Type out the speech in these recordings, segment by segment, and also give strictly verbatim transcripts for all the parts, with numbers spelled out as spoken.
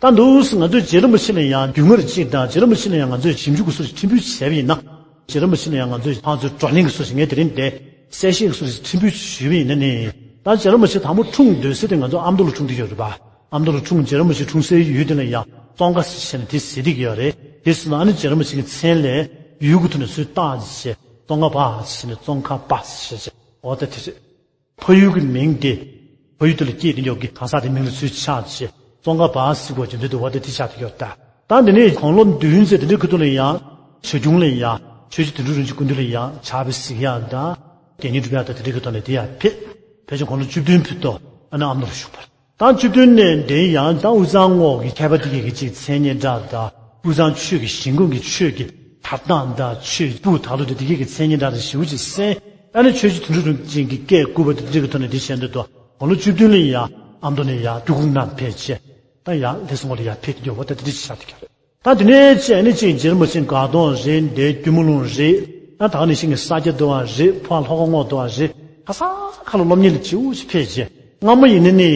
ད་འདུག་སེ་ང་ཚོས་རྗེ་རིན་པོ་ཆེ་ལ་ཡང་རྒྱུས་མངའ་གཅིག་དང་། རྗེ་རིན་པོ་ཆེ་ལ་ཡང་ང་ཚོས་ཞིབ་འཇུག་གི་སོ་ཞིག་ཕྲན་བུ་བྱས་པ་ཡིན་ན། རྗེ་རིན་པོ་ཆེ་ལ་ཡང་ང་ཚོས་ཕར་ཚུར་བགྲོ་གླེང་གི་སོ་ཞིག་ངས་དེ་རིང་འདིར་གསལ་བཤད་ཀྱི་སོ་ཞིག་ཕྲན་བུ་ཞུས་པ་ཡིན་ན་ནི། ད་རྗེ་རིན་པོ་ཆེ་དང་པོ་འཁྲུངས་སྡོད་ས་དེ་ང་ཚོ་ཨ་མདོ་ལ་འཁྲུངས་བསྡད་ཡོད་རེད་པ། ཨ་མདོ་ལ་འཁྲུངས། རྗེ་རིན་པོ་ཆེ་འཁྲུངས་སའི་ཡུལ་དེ་ལ་ཡང་ཙོང་ཁ་ཟེར་བྱས་ནས་དེ་ཟེར་བསྡད་ཀྱི་ཡོད་རེད། དེ་སོང་ཙང་ཨ་ནི་རྗེ་རིན་པོ་ཆེ་གི་མཚན་ལས་ཡུལ་གྱི་ཐོག་ནས་ཚུར་བཏགས་བྱས། ཙོང་ཁ་པ་ཟེར་བྱས་ནས་ཙོང་ཁ་པ་ཟེར་བྱས། འོ་ད་དེ་རེད། ཕ་ཡུལ་གྱི་མིང་དེ། ཕ་ཡུལ་དེ་ལ་སྐྱེས་དེ་འཇོག་གི་གང་ཟག་དེ་མིང་ལ་ཚུར་ཆགས་བྱས། ཙོང་ཁ་པ་ཟེར་དགོས་ཀྱི་འདུག་འདུག་བ། དེ་དེ་ཆགས་བསྡད་ཡོད་ད། ད་འདི་ནས་དགུང་ལོ་བདུན་ཙམ་དེ་འདྲའི་ཁ་ཐུག་ལ་ཡང་། བྱ་ཁྱུང་ལ་ཡང་། ཆོས་རྗེ་དོན་གྲུབ་རིན་ཆེན་སྐུ་མདུན་ལ་ཡང་ཕྱག་དཔེ་གཟིགས་ཡག་དང་། གད་སྙིགས་སྒྲུབ་ཡག་དང་། དེ་འདྲའི་ཁ་ཐུག་ནས་དེ་ཡང་ཕེབས། ཕལ་ཆེར་དགུང་ལོ་བཅུ་བདུན་ཕུད་དུ་ཨ་ནི་ཨ་མདོ་ལ་བཞུགས་པ་རེད། ད་བཅུ་བདུན་ནས་འདིར་ཡང་ད་དབུས་གཙང་ངོས་ཀྱི་མཁས་པ་དེ་གས་ཀྱི་ཅིག་མཚན་སྙན་གྲགས་དང་། དབུས་གཙང་ཆོས་ཀྱི་ཞིང་ཁམས་ཀྱི་ཆོས་ཀྱི་ཐར་སྟངས་དང་། ཆོས་སྤུས་དག་ལོ་དེ་དེ་གས་ཀྱི་མཚན་སྙན་གྲགས་དང་ཞེ་པོ་ཅིག་གསན། ཨ་ནི་ཆོས་རྗེ་དོན་གྲུབ་རིན་ཆེན་གྱི་སྐད་བསྐུར་བ་དེ་འདྲ་གི་ཐོག་ནས་དེ་བྱས་འདུག་དོ། དགུང་ལོ་བཅུ་བདུན་ལ་ཡང་ཨ་མདོ་ནས་ཡང་འབྲི་གུང་ནང་ཕེབས་བྱས། ད་ཡང་ལྷ་ས་ངོས་ལ་ཡང་ཕེབས་ཏེ་འདུག་བ། ད་དེ་འདྲ་ཅིག་ཆགས་བསྡད་ཀྱི་རེད། ད་དེ་ནས་བྱས་ནས་ཅིག་རྗེ་རིན་པོ་ཆེ་དགའ་གདོང་རེད། འདིར་སྐྱོར་མོ་ལུང་རེད། ད་ད་ག་ནང་བཞིན་གྱི་ས་སྐྱ་འདུག་བ་རེད། ཕར་ལྷོ་ཁ་ངོས་འདུག་བ་རེད། ག་ས་ག་ལ་སློབ་གཉེར་ལ་ཞེ་པོ་ཅིག་ཕེབས་བྱས། སྔ་མོ་ཡིན་ན་ནི་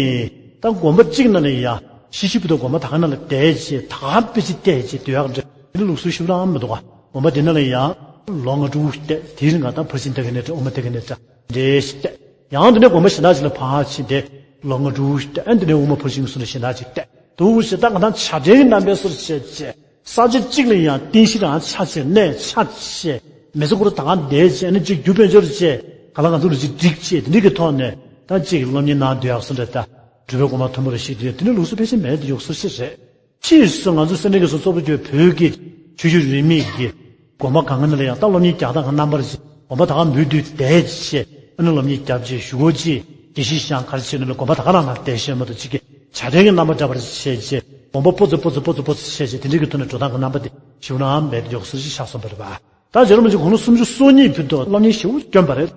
ད་དགོན་པ་གཅིག་ནང་ལ་ཡང་ཤི་ཤི་བུ་དང་དགོན་པ་ད་ག་ནང་ལ་བསྡད་བྱས། ད་ག་དཔེ་ཆ་བལྟས་བྱས་སྡོད་ཡག་འདྲ། དེ་ལུགས་སྲོལ་ཞེ་པོ་རང་མི་འདུག་ག། དགོན་པ་དེ་ནང་ལ་ཡང་ལོ་ལྔ་དྲུག་བསྡད། དེའི་རིང་ག་ད་ཕར་ཕྱིན་ལྟ་གི་ནས་འདྲ། དབུ་མ་ལྟ་གི་ནས་འདྲ། འདྲ་ཞིག་བསྡད། ཡང་དེ་ནས་དགོན་པ་གཞན་དག་ཅིག་ལ་ཕར་ཕྱིན་ཏེ་ལོ་ལྔ་དྲུག་བསྡད། ཨ་ནི་དེ་ནས་དབུ་མ་ཕར་ཕྱིན་གྱི་སོ་ནས་གཞན་དག་ཅིག་བསྡད། འདུག་བྱས། ད་ང་ད་བྱ་བྲལ་གྱི་རྣམ་པའི་སོར་བྱས་བྱས། ས་ཆ་གཅིག་ལ་ཡང་རྟེན་གཞི་རང་ཆགས་བྱས། གནས་ཆགས་བྱས། མི་ཚེ་ཁོ་རང་ད་ག་འདས་བྱས། ཨ་ནི་གཅིག་རྒྱུ་དཔལ་འབྱོར་བྱས། ག་ལ་ང་ཚོ་ལ་གཅིག་འགྲིག་བྱས། དེ་འདྲའི་གི་ཐོག་ནས་ད་གཅིག་སློབ་གཉེར་གནང་སྡོད་ཡག་སོ་འདྲ། ད་འབྲུག་པའི་དགོན་པ་མཐོན་པོ་རེ་ཞིག་དེ་དེ་འདྲའི་ལུགས་སྲོལ་ཕལ་ཆེར་མེད་དེ་ཡོད་སོ་ཞིག་རེད། ཕྱིས་སུ་ང་ཚོ་སེ་འབྲས་དགེ་གསུམ་གཙོ་བོ་གྱུར་བོད་ཀྱི་ཆོས་བརྒྱུད་རིས་མེད་ཀྱི་དགོན་པ་གང་ག་ནང་ལ་ཡང་ད་སློབ་གཉེར་རྒྱག་སྟངས་ཀྱི་རྣམ་པ་རེ་ཞིག། དགོན་པ་ད་ག་མུ་མཐུད་བསྡད་བྱས། ཨ་ནི་སློབ་གཉེར་རྒྱབ་བྱས། གཞུག་གུ་ཅིག་དགེ་བཤེས་ཤང་ག་རེ་བྱས་ནས་དགོན་པ་ད་ག་རང་ནང་བསྡད་བྱས་མ་གཏོགས། གཅིག་གིས་བྱ་བྲལ་གྱི་རྣམ་པ་འདྲ་པོ་རེ་བྱས་བྱས། དགོན་པ་སྤོ་ཚོ་སྤོ་ཚོ་སྤོ་ཚོ་སྤོ་ཚོ་བྱས་བྱས། དེ་འདྲའི་གི་ཐོག་ནས་འགྲོ་སྟངས་ཀྱི་རྣམ་པ་དེ་ཞེ་པོ་རང་མེད་དེ་ཡོད་སོ་ཞིག་ཆགས་སོང་བ་རེད་པ། ད་རྗེ་རིན་པོ་ཆེ་དགུང་ལོ་སུམ་ཅུ་སོ་གཉིས་ཕུད་དུ་སློབ་གཉེར་ཞེ་པོ་བསྐྱོན་པ་རེད།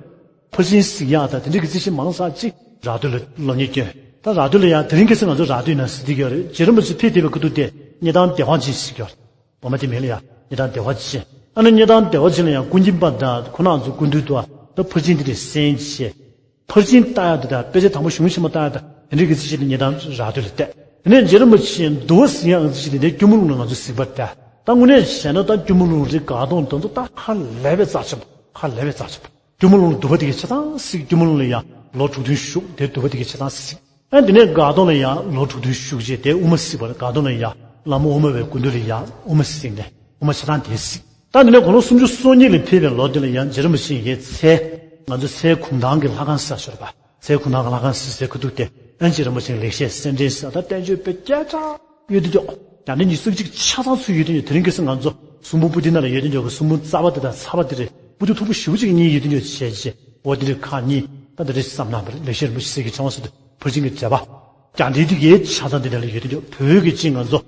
ཕར་ཕྱིན་གཟིགས་ཡག་དང་དེ་འདྲའི་གི་རྩིས་གཞི་མང་ཙམ་ཅིག་ར་སྟོད་ལ་སློབ་གཉེར་བསྐྱོན། ད་ར་སྟོད་ལ་ཡང་དེ་རིང་ཁ་སང་ང་ཚོ་ར་སྟོད་ནང་ཟེར་གྱི་ཡོད་རེད། རྗེ་རིན་པོ་ཆེ་ཕེབས་བསྡད་པའི་ཁ་ཐུག་དེ་སྙེ་ཐང་བདེ་བ་ཅན་ཟེར་གྱི་ཡོད་རེད། དགོན་པ་དེ་མིང་ལ་ཡང་སྙེ་ཐང་བདེ་བ་ཅན། ཨ་ནི་སྙེ་ཐང་བདེ་བ་ཅན་ལ་ཡང་ཀུན་མཁྱེན་པ་དང་ཁོང་རྣམ་ཚོ་སྐུ་མདུན་དུ་ད་ཕར་ཕྱིན་དེ་འདྲ་གསན་བྱས། ཕར་ཕྱིན་བཏང་ཡག་དེ་དང་། དཔེ་ཆ་དང་པོ་གཞུང་ཆེན་མོ་བཏང་ཡག་དང་། དེ་འདྲའི་གི་རྩིས་གཞི་དེ་སྙེ་ཐང་ར་སྟོད་ལ་བལྟས། དེ་ནས་རྗེ་རིན་པོ་ཆེ་འདུལ་བ་གཟིགས་ཡག་རྩིས་གཞི་དེ་འདྲའི་སྐྱོར་མོ་ལུང་ལ་ང་ཚོ་གཟིགས་པ་རེད། ད་དངོས་གནས་བྱས་ན་ད་སྐྱོར་མོ་ལུང་རེད། དགའ་གདོང་དེ་ཚོ་ད་ཧ་ལས་པའི་རྩ་ཆེན་པོ། ཧ་ལས་པའི་རྩ་ཆེན་པོ། སྐྱོར་མོ་ལུང་ལ་འདུལ་བ་དེ་གས་ཆ་ཚང་གཟིགས། སྐྱོར་མོ་ལུང་ལ་ཡང་ལོ་དྲུག་བདུན་བཞུགས། དེ་འདུལ་བ་དེ་གས་ཆ་ཚང་གཟིགས། ཨ་དེ་ནས་དགའ་གདོང་ལ་ཡང་ལོ་དྲུག་བདུན་བཞུགས་རྗེས་དེ་དབུ་མ་གཟིགས་པ་རེད། དགའ་གདོང་ལ་ཡང་བླ་མ་དབུ་མ་པའི་སྐུ་མདུན་ལ་ཡང་དབུ་མ་གཟིགས་ནས་དབུ་མ་ཆ་ཚང་དེ་གཟིགས། ད་དེ་ནས་དགུང་ལོ་སུམ་ཅུ་སོ་གཉིས་ལ་ཕེབས་པའི་ལོ་དེ་ལ་ཡང་རྗེ་རིན་པོ་ཆེ་ཡི་མཚན། ང་ཚོ་སའི་གུང་ཐང་གི་ལྷ་ཁང་ཟེར་ཡག་ཡོད་རེད་པ། སའི་གུང་ཐང་གི་ལྷ་ཁང་ཟེར་སའི་ཁ་ཐུག་དེ། ཨ་རྗེ་རིན་པོ་ཆེ་ལེགས་བཤད་གསེར་ཕྲེང་ཟེར་ད་བསྟན་བཅོས་དཔེ་སྐད་གྲགས་ཡོད་དེ་འཇོག། རྒྱ་འབྲས་ཉི་ཤུ་རྩ་གཅིག་ཆ་ཚང་ཚུར་ཡོད་དེ་འཇོག། དེ་རིང་ཁ་སང་ང་ཚོ་གསུང་འབུམ་པོ་ཏི་ནང་ལ་ཡོད་དེ་འཇོག་གི། གསུང་འབུམ་རྩ་བ་དེ་དང་ཚ་བ་དེ་རེད། པོ་ཏི་མཐུག་པོ་ཞེ་པོ་ཅིག་གཉིས་ཡོད་དེ་འཇོག་བྱས་རྗེས། འོ་དེ་འདྲ་ཁག་གཉིས་ད་དེ་འདྲ་བསམ་ན་མ་རེད། ལེགས་བཤད་རིན་པོ་ཆེ་གསེར་གྱི་ཕྲེང་བ་ཟེར་དུས་ཕར་ཕྱིན་གྱི་འགྲེལ་པ། རྒྱ་འབྲས་དེ་གས་ཆ་ཚང་དེ་འདྲ་ལ་ཡོད་དེ་འཇོག། བོད་ཀྱི་ཅིག་ང་ཚོ་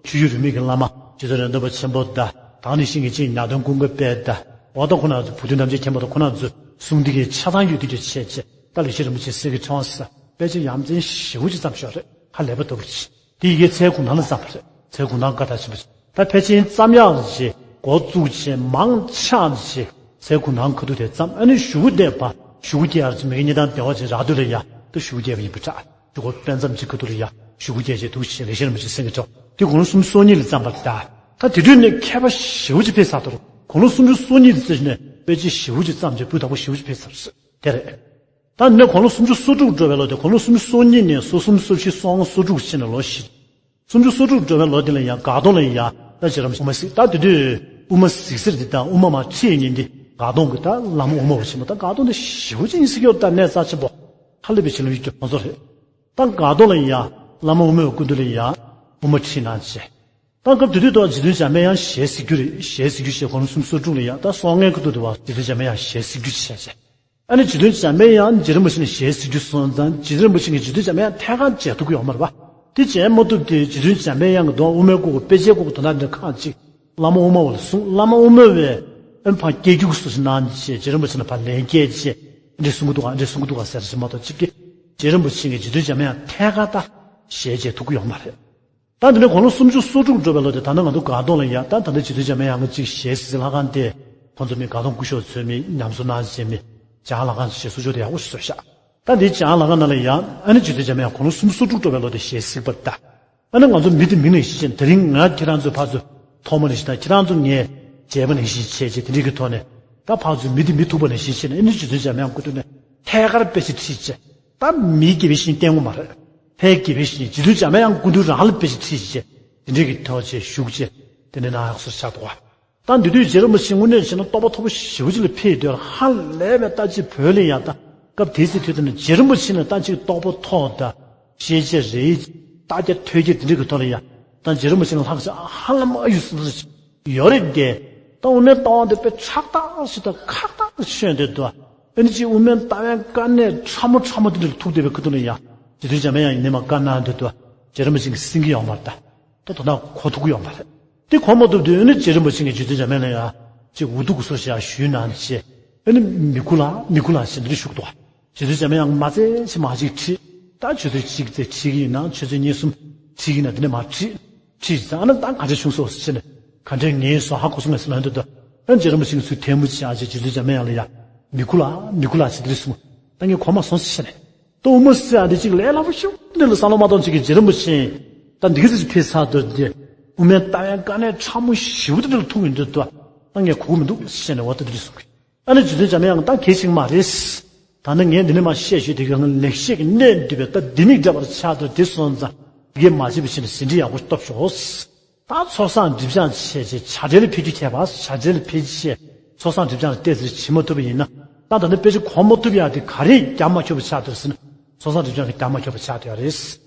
ཆོས་བརྒྱུད་རིས་མེད་ཀྱི་བླ་མ་རྗེ་བཙུན་རེད་མདོ་བ་ཆེན་པོ་དང་། ད་ག་ནང་བཞིན་གྱི་ཅིག་ཉག་སྟོན་ཀུན་དགའ་དཔལ་དང་། འོ་ད་ཁོང་རྣམ་ཚོ་བུ་སྟོན་རྣམ་རྒྱལ་མཁན་པོ་དང་ཁོང་རྣམ་ཚོའི་གསུང་དེ་གས་ཆ་ཚང་ཡོད་དེ་འཇོག་བྱས་རྗེས། ད་ལེགས་བཤད་རིན་པོ་ཆེ་གསེར་གྱི་ཕྲེང་བ་ཟེར་དཔེ་ཆ་ཡ་མཚན་ཞེ་པོ་ཅིག་བརྩམས་བཞག་རེད། ཧ་ལས་པ་ལྟ་བུ་རེད། དེ་ཡི་གེ་སའི་གུང་ཐང་ལ་བརྩམས་པ་རེད། སའི་གུང་ཐང་བཀའ་དར་ཆེན་པོ་ཞིག། ད་ཕལ་ཆེར་བརྩམས་ཡག་རེད། འགོ་བཙུགས་བྱས་མང་ཆེ་བ་ཞིག་སའི་གུང་ཐང་ཁ་ཐུག་དེ་བརྩམས། ཨ་ནི་གཞུག་གུ་དེ་ཕར་གཞུག་གུ་སྐྱེལ་ཡག་རེད། མི་གི་སྙེ་ཐང་བདེ་བ་ཅན་ར་སྟོད་ལ་ཡ་ད་གཞུག་གུ་སྐྱེལ་བ་ཡིན་པ་འདྲ། གཞུག་གུ་དཔེ་མཚམས་ཅིག་ཁ་ཐུག་ལ་ཡ་གཞུག་གུ་སྐྱེལ་བྱས་འདུག་བྱས། ལེགས་བཤད་རིན་པོ་ཆེ་གསེར་གྱི་ཕྲེང་བ་དེ་དགུང་ལོ་སུམ་ཅུ་སོ་གཉིས་ལ་བརྩམས་པ་རེད། ད་དེ་དུས་ནས་མཁས་པ་ཞེ་པོ་ཅིག་ཕེབས་ཚར་འདུག། དགུང་ལོ་སུམ་ཅུ་སོ་གཉིས་ལ་བརྩིས་ནས་དཔེ་ཆ་ཞེ་པོ་ཅིག་བརྩམས་བྱས་སྤུས་དག་པོ་ཞེ་པོ་ཅིག་ཕེབས་ཚར་རེད། དེ་རེད། ད་ནི་དགུང་ལོ་སུམ་ཅུ་སོ་དྲུག་འགྲོ་བའི་ལོ་དེ། དགུང་ལོ་སུམ་ཅུ་སོ་གཉིས་ནས་སོ་གསུམ་སོ་བཞི་སོ་ལྔ་སོ་དྲུག་བྱས་ནས་ལོ་བཞི། སུམ་ཅུ་སོ་དྲུག་འགྲོ་བའི་ལོ་དེ་ལ་ཡང་དགའ་གདོང་ལ་ཡང་ད་རྗེ་རིན་པོ་ཆེ་དབུ་མ་གཟིགས། ད་དེ་དུས་དབུ་མ་གཟིགས་ཟེར་དེ་དང་དབུ་མ་མར་ཁྲིད་མཁན་དེ་དགའ་གདོང་གི་ད་བླ་མ་དབུ་མ་པ་ཆེན་པོ། ད་དགའ་གདོང་དེ་ཞེ་པོ་ཅིག་ཡིན་ཟེར་གྱི་ཡོད། ད་གནས་རྩ་ཆེན་པོ་ཧ་ལས་པའི་བྱིན་རླབས་ཡོད་རྒྱུ་ཁོང་ཚོ་རེད། ད་དགའ་གདོང་ལ་ཡང་བླ་མ་དབུ་མ་པའི་སྐུ་མདུན་ལ་ཡང་དབུ་མ་ཁྲིད་གནང་བྱས། ད་སྐབས་དེ་དུས་ད་རྗེ་བཙུན་འཇམ་པའི་དབྱངས་ཞལ་གཟིགས་རྒྱུ་རེད། ཞལ་གཟིགས་རྒྱུ་བྱས། དགུང་ལོ་སུམ་ཅུ་སོ་དྲུག་ལ་ཡང་ད་སོ་ལྔའི་ཁ་ཐུག་དུ་བ་རྗེ་བཙུན་འཇམ་པའི་དབྱངས་ཞལ་གཟིགས་རྒྱུ་བྱས་བྱས། ཨ་ནི་རྗེ་བཙུན་འཇམ་པའི་དབྱངས་རྗེ་རིན་པོ་ཆེ་ནས་ཞལ་གཟིགས་རྒྱུ་སོང་ཙང་། རྗེ་རིན་པོ་ཆེ་གིས་རྗེ་བཙུན་འཇམ་པའི་དབྱངས་ཐད་ཀར་མཇལ་ཐུབ་ཀྱི་ཡོད་མ་རེད་པ། དེ་མཇལ་མ་ཐུབ་དུས་རྗེ་བཙུན་འཇམ་པའི་དབྱངས་ཀྱིས་དོན་དབུ་མའི་སྐོར་གྱི་དཔེ་ཆའི་སྐོར་གྱི་དོན་དག་འདི་ཁག་ཅིག་བླ་མ་དབུ་མ་པ་ལ་གསུངས། བླ་མ་དབུ་མ་པས་ཨ་ནི་ཕར་སྐྱེལ་རྒྱུ་གི་སུ་ཞིག་གནང་བྱས། རྗེ་རིན་པོ་ཆེ་ལ་ཕར་ལན་སྐྱེལ་བྱས། འདི་གསུང་གི་འདུག་ག་འདི་གསུང་གི་འདུག་ག་ཟེར་ཞིག་མ་གཏོགས། གཅིག་གིས་རྗེ་རིན་པོ་ཆེ་གིས་རྗེ་བཙུན་འཇམ་པའི་དབྱངས་ཐད་ཀར་ད་ཞལ་མཇལ་ཐུབ་ཀྱི་ཡོད་མ་རེད། ད་འདི་ནས་དགུང་ལོ་སུམ་ཅུ་སོ་དྲུག་འགྲོ་བའི་ལོ་དེ། ད་ནི་ང་ཚོ་དགའ་གདོང་ལ་ཡ་ད་ད་ལྟ་རྗེ་བཙུན་འཇམ་པའི་དབྱངས་ཀྱི་ཅིག་ཞལ་གཟིགས་ལྷ་ཁང་དེ་ཁོང་ཚོ་མི་དགའ་གདོང་སྐུ་ཞབས་ཚོས་མི་ཉམས་གསོ་གནང་བྱས་མི་བྱང་ལྷ་ཁང་ཞེས་སུ་ཆོག་དེ་ཡག་པོ་ཞིག་བཟོས་ཤག། ད་འདི་བྱང་ལྷ་ཁང་ནང་ལ་ཡ་ཨ་ནི་རྗེ་བཙུན་འཇམ་པའི་དབྱངས་དགུང་ལོ་སུམ་ཅུ་སོ་དྲུག་འགྲོ་བའི་ལོ་དེ་ཞལ་གཟིགས་པར་གདའ། ཨ་ནི་ང་ཚོ་མི་དེ་མི་ནང་བཞིན་བྱས་ནས། དེ་རིང་ང་ཁྱེད་རང་ཚོ་ཕར་ཚུར་མཐོང་བ་ནང་བཞིན་དང་། ཁྱེད་རང་ཚོ་ངའི་མཇལ་བ་ནང་བཞིན་བྱས་བྱས། དེ་འདྲའི་གི་ཐོག་ནས་ད་ཕར་ཚུར་མི་དེ་མི་ཐུག་པ་ནང་བཞིན་བྱས་ནས། ཨ་ནི་རྗེ་བཙུན་འཇམ་དབྱངས་སྐུ་མདུན་ནས་ཐད་ཀར་དཔེ་ཆ་ཁྲིད་བྱས། ད་མི་སྒེར་བ་བཞིན་བསྟན་དགོས་མ་རེད། ཕའི་སྒེར་བ་བཞིན། རྗེ་བཙུན་འཇམ་དབྱངས་སྐུ་མདུན་རང་ལ་དཔེ་ཆ་ཁྲིད་བྱས། དེ་འདྲའི་གི་ཐོག་བྱས་བཞུགས་བྱས། དེ་འདྲའི་ནང་ཡག་སོར་ཆགས་འདུག་བ། ད་འདི་དུས་རྗེ་རིན་པོ་ཆེ་དངོས་གནས་བྱས་ན་རྟོགས་པ་མཐོ་པོ་ཞེ་པོ་ཅིག་ལ་ཕེབས་ཡོད་དུས། ཧ་ལས་པའི་ལྟ་ཅི་བོད་ལ་ཡང་ད་སྐབས་དེའི་ཚེ་དུས་དེ་ནས་རྗེ་རིན་པོ་ཆེ་ནས་ད་ཅིག་རྟོགས་པ་མཐོ་དང་། ཤེས་བྱ་རེད། ལྟ་རྒྱ་ཐོས་རྒྱ་དེ་འདྲའི་གི་ཐོག་ལ་ཡང་ད་རྗེ་རིན་པོ་ཆེ་ནས་ལྷག་ཅིག་ཧ་ལམ་ཨ་ཡུ་སི་ཡོད་རེད་དེ། ད་དབུ་མའི་ལྟ་བ་འདི་དཔེ་ཕྲག་དོག་ཞིག་དང་ཁག་དོག་ཞིག་ཤོད་འདོད་འདུག་ཨ་ནི་ཅིག་དབུ་མའི་ལྟ་བའི་དཀའ་གནད་ཕྲ་མོ་ཕྲ་མོ་དེ་འདྲ་ལ་ཐུག་བསྡད་པའི་ཁ་ཐུག་ལ་ཡང་རྗེ་བཙུན་འཇམ་དབྱངས་ཡིན་ནས་མ་བཀའ་གནང་འདོད་འདུག་རྗེ་རིན་པོ་ཆེ་གིས་ཟིན་གྱི་ཡོད་མ་རེད་ད། ད་དོ་སྣང་གོ་ཐུབ་ཀྱི་ཡོད་མ་རེད། དེ་གོ་མ་ཐུབ་དུས་ཨ་ནི་རྗེ་རིན་པོ་ཆེ་གིས་རྗེ་བཙུན་འཇམ་དབྱངས་ལ་ཡང་ཅིག་འུ་ཐུག་གི་བཟོ་ཞིག་ཡང་ཞུས་གནང་བྱས། ཨ་ནི་མི་དགོས་ལ་མི་དགོས་ལ་ཞེས་འདི་འདྲ་ཞུ་གི་འདུག་རྗེ་བཙུན་འཇམ་དབྱངས་མ་བཙལ་ཞིག་མ་ཅིག་ཁྲིད། ད་ཆུ་ཚོད་གཅིག་ཙམ་ཁྲིད་ཀྱི་ཡིན་ན། ཆུ་ཚོད་གཉིས་གསུམ་ཁྲིད་ཀྱི་ཡིན་ན། དེ་ནས་མར་ཁྲིད་ཁྲིད་ཙང་ཨ་ནི་ད་ག་འདྲ་བྱུང་སོང་ཟེར་ནས། ག་འདྲ་ངས་སོ་ཧ་གོ་སོང་ངས་ཟེར་ལབ་འདོད་འདུག་ཨ་ནི་རྗེ་རིན་པོ་ཆེ་གིས་ཚུར་ཐལ་མོ་སྦྱར་བྱས་རྗེ་བཙུན་འཇམ་དབྱངས་ལ་ཡང་མི་དགོས་ལ་མི་དགོས་ལ་ཞེས་འདི་འདྲ་གསུངས། ད་ངས་གོ་མ་སོང་ཟེར་ནས། ད་དབུ་མ་ཟེར་ཡ་འདི་ཅིག་ལས་སླ་པོ་ཞིག་འདི་ལ་བསམ་བློ་མ་གཏོང་ཅིག་གི་རྗེ་རིན་པོ་ཆེ་ད་འདི་ག་ཚོད་ཅིག་ཕེབས་ཚར་འདུག་དེ་དབུ་མའི་ལྟ་བའི་དཀའ་གནད་ཕྲ་མོ་ཞེ་པོ་དེ་འདྲ་ལ་ཐུག་ཡོང་འདོད་འདུག་ད་ངས་གོ་གི་མི་འདུག་ཟེར་ནས་འོ་ད་འདི་འདྲ་གསུངས་གི། ཨ་ནི་རྗེ་བཙུན་འཇམ་དབྱངས་ད་གལ་ཆེན་མ་རེད། ད་ནི་ངས་འདི་ནས་མར་བཤད་ཞུས་དེ་གའི་ལེགས་བཤད་ཀྱི་གནད་འདུས་པའི་ད་འདི་ནི་འདྲ་བར་ཆགས་འདུག་དེ་སོང་ཙང་དེ་གས་མ་བྱེད་པ་བྱས་ནས་ཟིན་བྲིས་ཡག་པོ་གཏོབས་ཤོག་ད་ཚོགས་བསགས་སྒྲིབ་སྦྱང་བྱས་བྱས་བྱ་བྲལ་ལ་ཕེབས་རྒྱུ་བྱས་པ། བྱ་བྲལ་ལ་ཕེབས་རྒྱུ་བྱས་ཚོགས་བསགས་སྒྲིབ་སྦྱང་ལ་ཏོག་ཙམ་བྱེད་མ་ཐུབ་པ་ཡིན་ན། ད་ད་ནི་དཔེ་ཆ་གོ་མ་ཐུབ་ཡག་དེ་ག་རེ་རྒྱབ་མ་ཁྱོབ་པ་ཆགས་འདུག་ཟེར་ན། ཚོགས་བསགས་སྒྲིབ་སྦྱང་གིས་རྒྱབ་མ་ཁྱོབ་པ་ཆགས་འདུག་ཡ་རེད།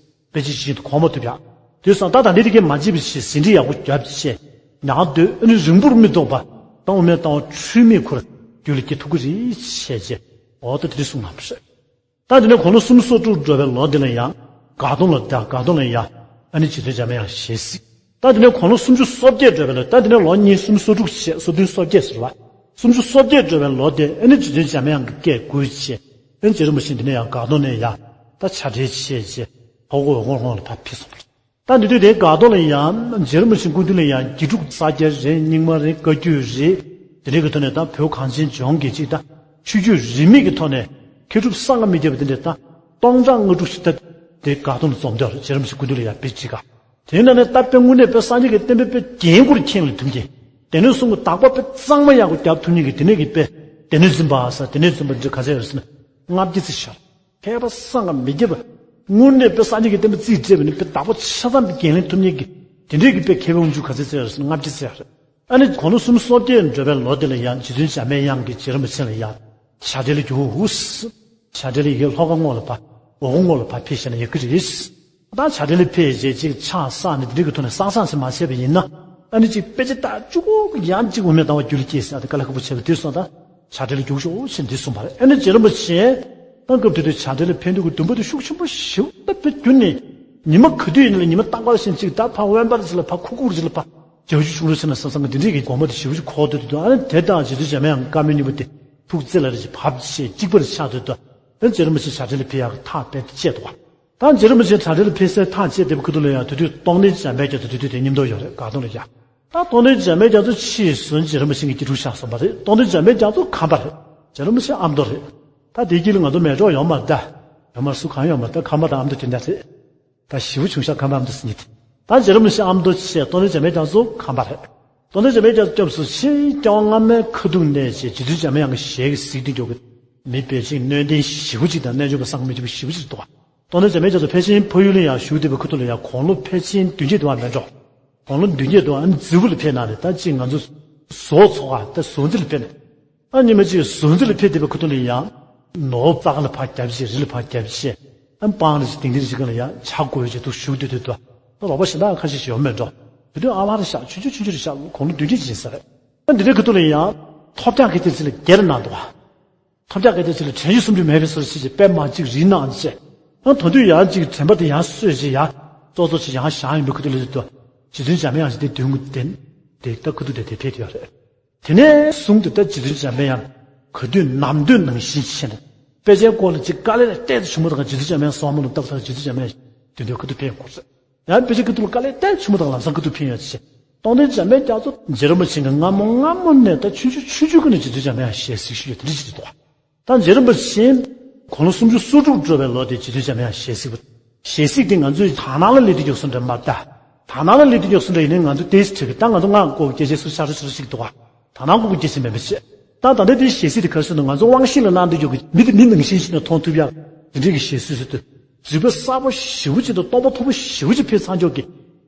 དཔེ་ཆ་ཞིག་གོ་མ་ཐུབ་ཡག་དེ་སོང་ད་ད་འདི་དེ་གས་མ་བྱེད་པ་བྱས་ཟིན་བྲིས་ཡག་པོ་བརྒྱབ་བྱས། ཉག་འདོད་ཨ་ནི་རིང་པོར་མི་ཐོགས་པ། ད་དབུ་མའི་ལྟ་བ་འཁྲུལ་མེད་ཁོ་རང་རྒྱུད་ལ་སྐྱེ་ཐུབ་ཀྱི་རེད་བྱས་བྱས། འོ་ད་དེ་འདྲ་གསུངས་གནང་བ་རེད། ད་དེ་ནས་དགུང་ལོ་སུམ་ཅུ་སོ་དྲུག་འགྲོ་བའི་ལོ་དེ་ལ་ཡང་དགའ་སྟོན་ལ། ད་དགའ་སྟོན་ལ་ཡང་ཨ་ནི་རྗེ་བཙུན་འཇམ་དབྱངས་ཞལ་གཟིགས། ད་དེ་ནས་དགུང་ལོ་སུམ་ཅུ་སོ་བརྒྱད་འགྲོ་བའི་ལོ། ད་དེ་ནས་ལོ་གཉིས། སུམ་ཅུ་སོ་དྲུག་བྱས། སོ་བདུན། སོ་བརྒྱད་ཟེར་བ། སུམ་ཅུ་སོ་བརྒྱད་འགྲོ་བའི་ལོ་དེ་ཨ་ནི་རྗེ་བཙུན་འཇམ་དབྱངས་ཀྱིས་བཀས་བསྐུལ་བྱས། ཨ་ནི་རྗེ་རིན་པོ་ཆེ་འདི་ནས་ཡང་དགའ་སྟོན་ནས་ཡང་ད་བྱ་བྲལ་བྱས་བྱས་ཧོ་གོ་འོལ་ཁོག་ལ་ཕར་ཕེབས་སོང་བ་རེད། ད་འདི་དུས་དེའི་དགའ་སྟོན་ལ་ཡང་རྗེ་རིན་པོ་ཆེ་སྐུ་མདུན་ལ་ཡང་དགེ་ཕྲུག་ས་སྐྱ་རེད། རྙིང་མ་རེད། བཀའ་བརྒྱུད་རེད། དེ་འདྲའི་གི་ཐོག་ནས་ད་བོད་གངས་ཅན་ལྗོངས་ཀྱི་ཅིག་ད་ཆོས་བརྒྱུད་རིས་མེད་ཀྱི་ཐོག་ནས་མཁས་གྲུབ་གསང་སྔགས་མི་བརྒྱ་པ་དེ་འདྲས་ད་སྟོང་ཕྲག་ལྔ་དྲུག་ཞིག་ད་དེ་དགའ་སྟོན་ལ་འཛོམས་འདུག་རྗེ་རིན་པོ་ཆེ་སྐུ་མདུན་ལ་ཡང་དཔེ་ཅིག་ག་དེའི་ནང་ནས་ད་དཔེ་དངོས་གནས་དཔེ་སངས་རྒྱས་ཀྱི་བསྟན་པའི་དཔེ་རྒྱན་གུར་མཁྱེན་ལ་ཐུབ་མཁན། སྡེ་སྣོད་གསུམ་གྱི་བདག་པོ་དཔེ་གཙང་མ་ཡག་པོ་རྒྱབ་ཐུབ་མཁན་གྱི་དེ་ནས་ཀྱི་དཔེ། སྡེ་སྣོད་འཛིན་པ་ཟེར། སྡེ་སྣོད་འཛིན་པ་འདི་ག་ཚད་ཡོད་ཟེར་ན་ལྔ་བརྒྱ་ཙམ་ཤར། མཁས་པ་གསང་སྔགས་མི་བརྒྱ་པ། དངོས་གནས་དཔེ་སངས་རྒྱས་ཀྱི་བསྟན་པ་རྩིས་སྤྲད་པ་ནི་དཔེ་བདག་པོ་ཆ་ཚང་དཔེ་འགན་ལེན་ཐུབ་མཁན་གྱི་དེ་འདྲའི་གི་དཔེ་མཁས་པའི་དབང་ཕྱུག་ག་ཚད་ཙམ་ཡོད་ཟེར་ན་ལྔ་བརྒྱ་ཙམ་ཡོད་རེད། ཨ་ནི་དགུང་ལོ་སུམ་ཅུ་སོ་བརྒྱད་འགྲོ་བའི་ལོ་དེ་ལ་ཡང་རྗེ་བཙུན་འཇམ་དཔལ་དབྱངས་ཀྱིས་རྗེ་རིན་པོ་ཆེ་ལ་ཡང་བྱ་བྲལ་ལ་རྒྱུགས། བྱ་བྲལ་ལ་ཡི་གེ་ལྷོ་ཁ་ངོས་ལ་ཕར་འོལ་ཁ་ངོས་ལ་ཕར་ཕེབས་ཤེས་ན་ཡག་གི་རེད། ད་བྱ་བྲལ་ལ་ཕེབས་རྗེས་ཅིག་ཕྱག་བསགས་ནས་དེ་འདྲའི་གི་ཐོག་ནས་བསགས་བསགས་ཟེར་མ་བྱས་པ་ཡིན་ན། ཨ་ནི་ཅིག་དཔེ་ཆ་ལྟ་བཅུག་གོ་གི་ཡང་ཅིག་དབུ་མའི་ལྟ་བ་རྒྱུད་ལ་སྐྱེས་ཟེར་ཨ་དེ་དཀའ་ལས་ཁག་པོ་བྱས་པ་དེ་སོང་ད་བྱ་བྲལ་ལ་རྒྱུགས་ཤོག་ཞེས་འདི་གསུངས་པ་རེད། ཨ་ནི་རྗེ་རིན་པོ་ཆེ་ད་སྐབས་དེ་དུས་བྱ་བྲལ་ལ་ཕེབས་འདོད་ཀྱི་འདུན་པ་དེ་ཤུགས་ཆེན་པོ་ཞེ་པོ་ད་དཔེ་རྒྱུན་ནས་ཉི་མ་ག་དུས་ཡིན་ན་ལ་ཉི་མ་རྟག་པར་བཞིན་ཅིག་ད་ཕར་དབེན་པར་ཅིག་ལ་ཕར་ཁུག་ཁུག་ཅིག་ལ་ཕར་བྱ་བྱུ་ཆུང་རུ་ཕྱིན་ན་བསམ་བསམ་གི་འདི་འདྲའི་གི་དགོངས་པ་དེ་ཞེ་པོ་ཅིག་འཁོར་སྡོད་དུས། ཨ་ནི་དེ་དང་རྗེ་བཙུན་འཇམ་དབྱངས་བཀའ་མོལ་གཉིས་པོ་དེ་ཐུགས་རྩེ་ལ་རེ་ཞིག་བབས་བྱས་གཅིག་པར་ཆགས་སྡོད་དུས། ཨ་ནི་རྗེ་རིན་པོ་ཆེ་བྱ་བྲལ་ལ་ཕེབས་ཡག་གི་ཐག་རྦད་དེ་བཅད་འདུག་བ། ད་རྗེ་རིན་པོ་ཆེ་བྱ་བྲལ་ལ་ཕེབས་སའི་ཐག་བཅད་བསྡད་པའི་ཁ་ཐུག་ལ་ཡང་དེ་དུས་རྟོགས་ལྡན་འཇམ་དཔལ་རྒྱ་མཚོ་དེ་དུས་དེ་མཉམ་དུ་ཡོད་རེད། དགའ་སྟོན་ལ་ཡ། ད་རྟོགས་ལྡན་འཇམ་དཔལ་རྒྱ་མཚོ་ཕྱིས་སུ་རྗེ་རིན་པོ་ཆེ་གི་དགེ་ཕྲུག་ཆགས་སོང་བ་རེད། རྟོགས་ལྡན་འཇམ་དཔལ་རྒྱ་མཚོ་ཁམས་པ་རེད། རྗེ་རིན་པོ་ཆེ་ཨ་མདོ་རེད། ད་དེའི་དཀྱིལ་ལ་ང་ཚོ་མལ་གྲོགས་ཡོད་མ་རེད་ད། ཡོད་མ་རེད། སུ་གང་ཡོད་མ་རེད། ད་ཁམས་པ་དང་ཨ་མདོ་དེ་འདྲ་རེད། ད་ཞེ་པོ་ཆུང་ཤག་ཁམས་པ་ཨ་མདོ་ཟེར་མཁན་དེ། ད་རྗེ་རིན་པོ་ཆེ་ཨ་མདོ་བྱས། རྟོགས་ལྡན་འཇམ་དཔལ་རྒྱ་མཚོ་ཁམས་པ་རེད། རྟོགས་ལྡན་འཇམ་དཔལ་རྒྱ་མཚོ་སྐྱབས་སུ་མཆི། སྐྱེ་བ་སྔ་མའི་ཁ་ཐུག་ནས་བྱས་རྗེ་བཙུན་འཇམ་དབྱངས་ཀྱི་ཞལ་གྱིས་གཟིགས་ཏེ་འགྱོ་གི་མི་ཕལ་ཆེར་སྣོད་ལྡན་ཞེ་པོ་ཅིག་དང་རྣལ་འབྱོར་པ་སངས་རྒྱས་མི་ཐུབ་པ་ཞེ་པོ་ཅིག་འདུག་བ། རྟོགས་ལྡན་འཇམ་དཔལ་རྒྱ་མཚོ་ཕལ་ཆེར་ཕ་ཡུལ་ལ་ཡང་བཞུགས་བསྡད་པའི་ཁ་ཐུག་ལ་ཡང་དགུང་ལོ་ཕལ་ཆེར་བདུན་བརྒྱད་འདུག་བ། མལ་གྲོ་དགུང་ལོ་བདུན་བརྒྱད་འདུག་བ། ཨ་ནི་རྫི་བོ་ལ་ཕེབས་གནང་ནས་ད་ཅིག་ང་ཚོ་བཟོ་ཚོགས་ཨ་ད་བཟོ་རྩལ་ལ་ཕེབས་ནས། ཨ་ཉི་མ་གཅིག་བཟོ་རྩལ་ལ་ཕེབས་བསྡད་པའི་ཁ་ཐུག་ལ་ཡང་ནོར་བུ་རྩྭ་ཁ་ལ་ཕར་བརྒྱབ་བྱས། རི་ལ་ཕར་བརྒྱབ་བྱས། ཨ་སྤང་རི་ཅིག་དེང་དེང་རི་ཅིག་ལ་ཡང་ཇ་བགོས་བྱས་འདུག་བཞུགས་བསྡད་དུས། ད་རོགས་པ་གཞན་དག་ཁ་ཤས་ཤིག་ཡོང་མེད་འགྲོ། དེ་དུས་ཨ་ཕ་རེད་ཤག་ཆུང་ཆུང་ཆུང་ཆུང་རེད་ཤག་དགུང་ལོ་བདུན་བརྒྱད་ཅིག་ཡིན་ས་རེད། ཨ་འདི་འདྲའི་ཁ་ཐུག་ལ་ཡང་ཐོབ་རྒྱག་གི་དེ་ཚེ་ལ་སྒེར་གནང་འདུག་བ། ཐོབ་རྒྱག་གི་དེ་ཚེ་ལ་དྲན་གཞི་སུམ་ཅུ་མེད་པའི་སོར་ཕྱིན་བྱས་པད་མ་གཅིག་རིལ་གནང་བྱས། ཨ་ད་དུང་ཡང་གཅིག་དྲན་པ་དེ་ཡང་གསོས་བྱས་ཡང་ཙོག་ཙོག་ཅིག་ཡང་བཞེངས་ཡོང་པའི་ཁ་ཐུག་ལ་དུ། རྗེ་བཙུན་འཇམ་དབྱངས་ཀྱི་དེ་མདུན་དེ་དེ་ད་ཁ་ཐུག་དེ་དེ་ཕེབས་ཡོད་རེད། དེ་ནས་བཟུང་སྟེ་ད་རྗེ་བཙུན་འཇམ་དཔལ་དབྱངས་ག་དུས་ནམ་དུས་ནང་བཞིན་བྱས་ནས་དཔེ་ཆའི་སྐོར་ལ་ཅིག་དཀའ་ལས་སྟེར་བྱུང་བ་དང་། རྗེ་བཙུན་འཇམ་དཔལ་སོགས་མ་ལ་བཏབ་ཚར། རྗེ་བཙུན་འཇམ་དཔལ་དེ་དུས་ཁ་ཐུག་ཕེབས་ཡོང་སྐོར་ཟེར། ཡང་དཔེ་ཆའི་ཁ་ཐུག་ལ་དཀའ་ལས་སྟེར་བྱུང་བ་དང་ལམ་སང་ཁ་ཐུག་ཕེབས་ཡོང་ཅེས། རྟོགས་ལྡན་འཇམ་དཔལ་རྒྱ་མཚོ་རྗེ་རིན་པོ་ཆེ་གིས་སྔ་མོ་སྔ་མོ་ནས་ད་ཆུང་ཆུང་ཆུང་ཆུང་ཀུན་ནས་རྗེ་བཙུན་འཇམ་དཔལ་ཞལ་གཟིགས་ཞུས་ཡོད་དེ་འདྲ་ཅིག་འདུག་ད་རྗེ་རིན་པོ་ཆེ་དགུང་ལོ་སུམ་ཅུ་སོ་དྲུག་འགྲོ་བའི་ལོ་དེ་རྗེ་བཙུན་འཇམ་དཔལ་ཞལ་གཟིགས་པ། ཞལ་གཟིགས་དེ་ང་ཚོས་དག་སྣང་ལ་སླེབས་དུས་ཀྱང་སུ་འདྲ་མ་རེད་ད། དག་སྣང་ལ་སླེབས་དུས་ཀྱང་སུ་འདྲ་ཡིན་ནའི་ང་ཚོ་ཏོག་ཙམ་འཁྲིག་གི། ད་ང་ཚོ་སྔགས་སྐོར་སྐད་ཆ་སུ་ཆགས་རེ་ཆགས་རེ་ཞིག་འདུག་བ། དག་སྣང་སྐོར་གྱི་སྐད་ཆ་མིན་པ་བྱས། ད་ད་ལྟ་དེ་ཞལ་གཟིགས་དེ་ག་རེ་ཟེར་ན་ང་ཚོ་དབང་ཤེས་ལ་གནང་དུས་ཀྱང་མི་དེ་མི་ནང་བཞིན་ཞིག་ནས་མཐོང་ཐུབ་ཡག་དེ་འདྲའི་གི་ཞལ་གཟིགས་སུ་འདུག་རྫུས་པ་གསར་པ་ཞེ་པོ་ཅིག་དང་སྟོང་པ་མཐོ་པོ་ཞེ་པོ་ཅིག་ཕེབས་ཚར་ཆོག་གི།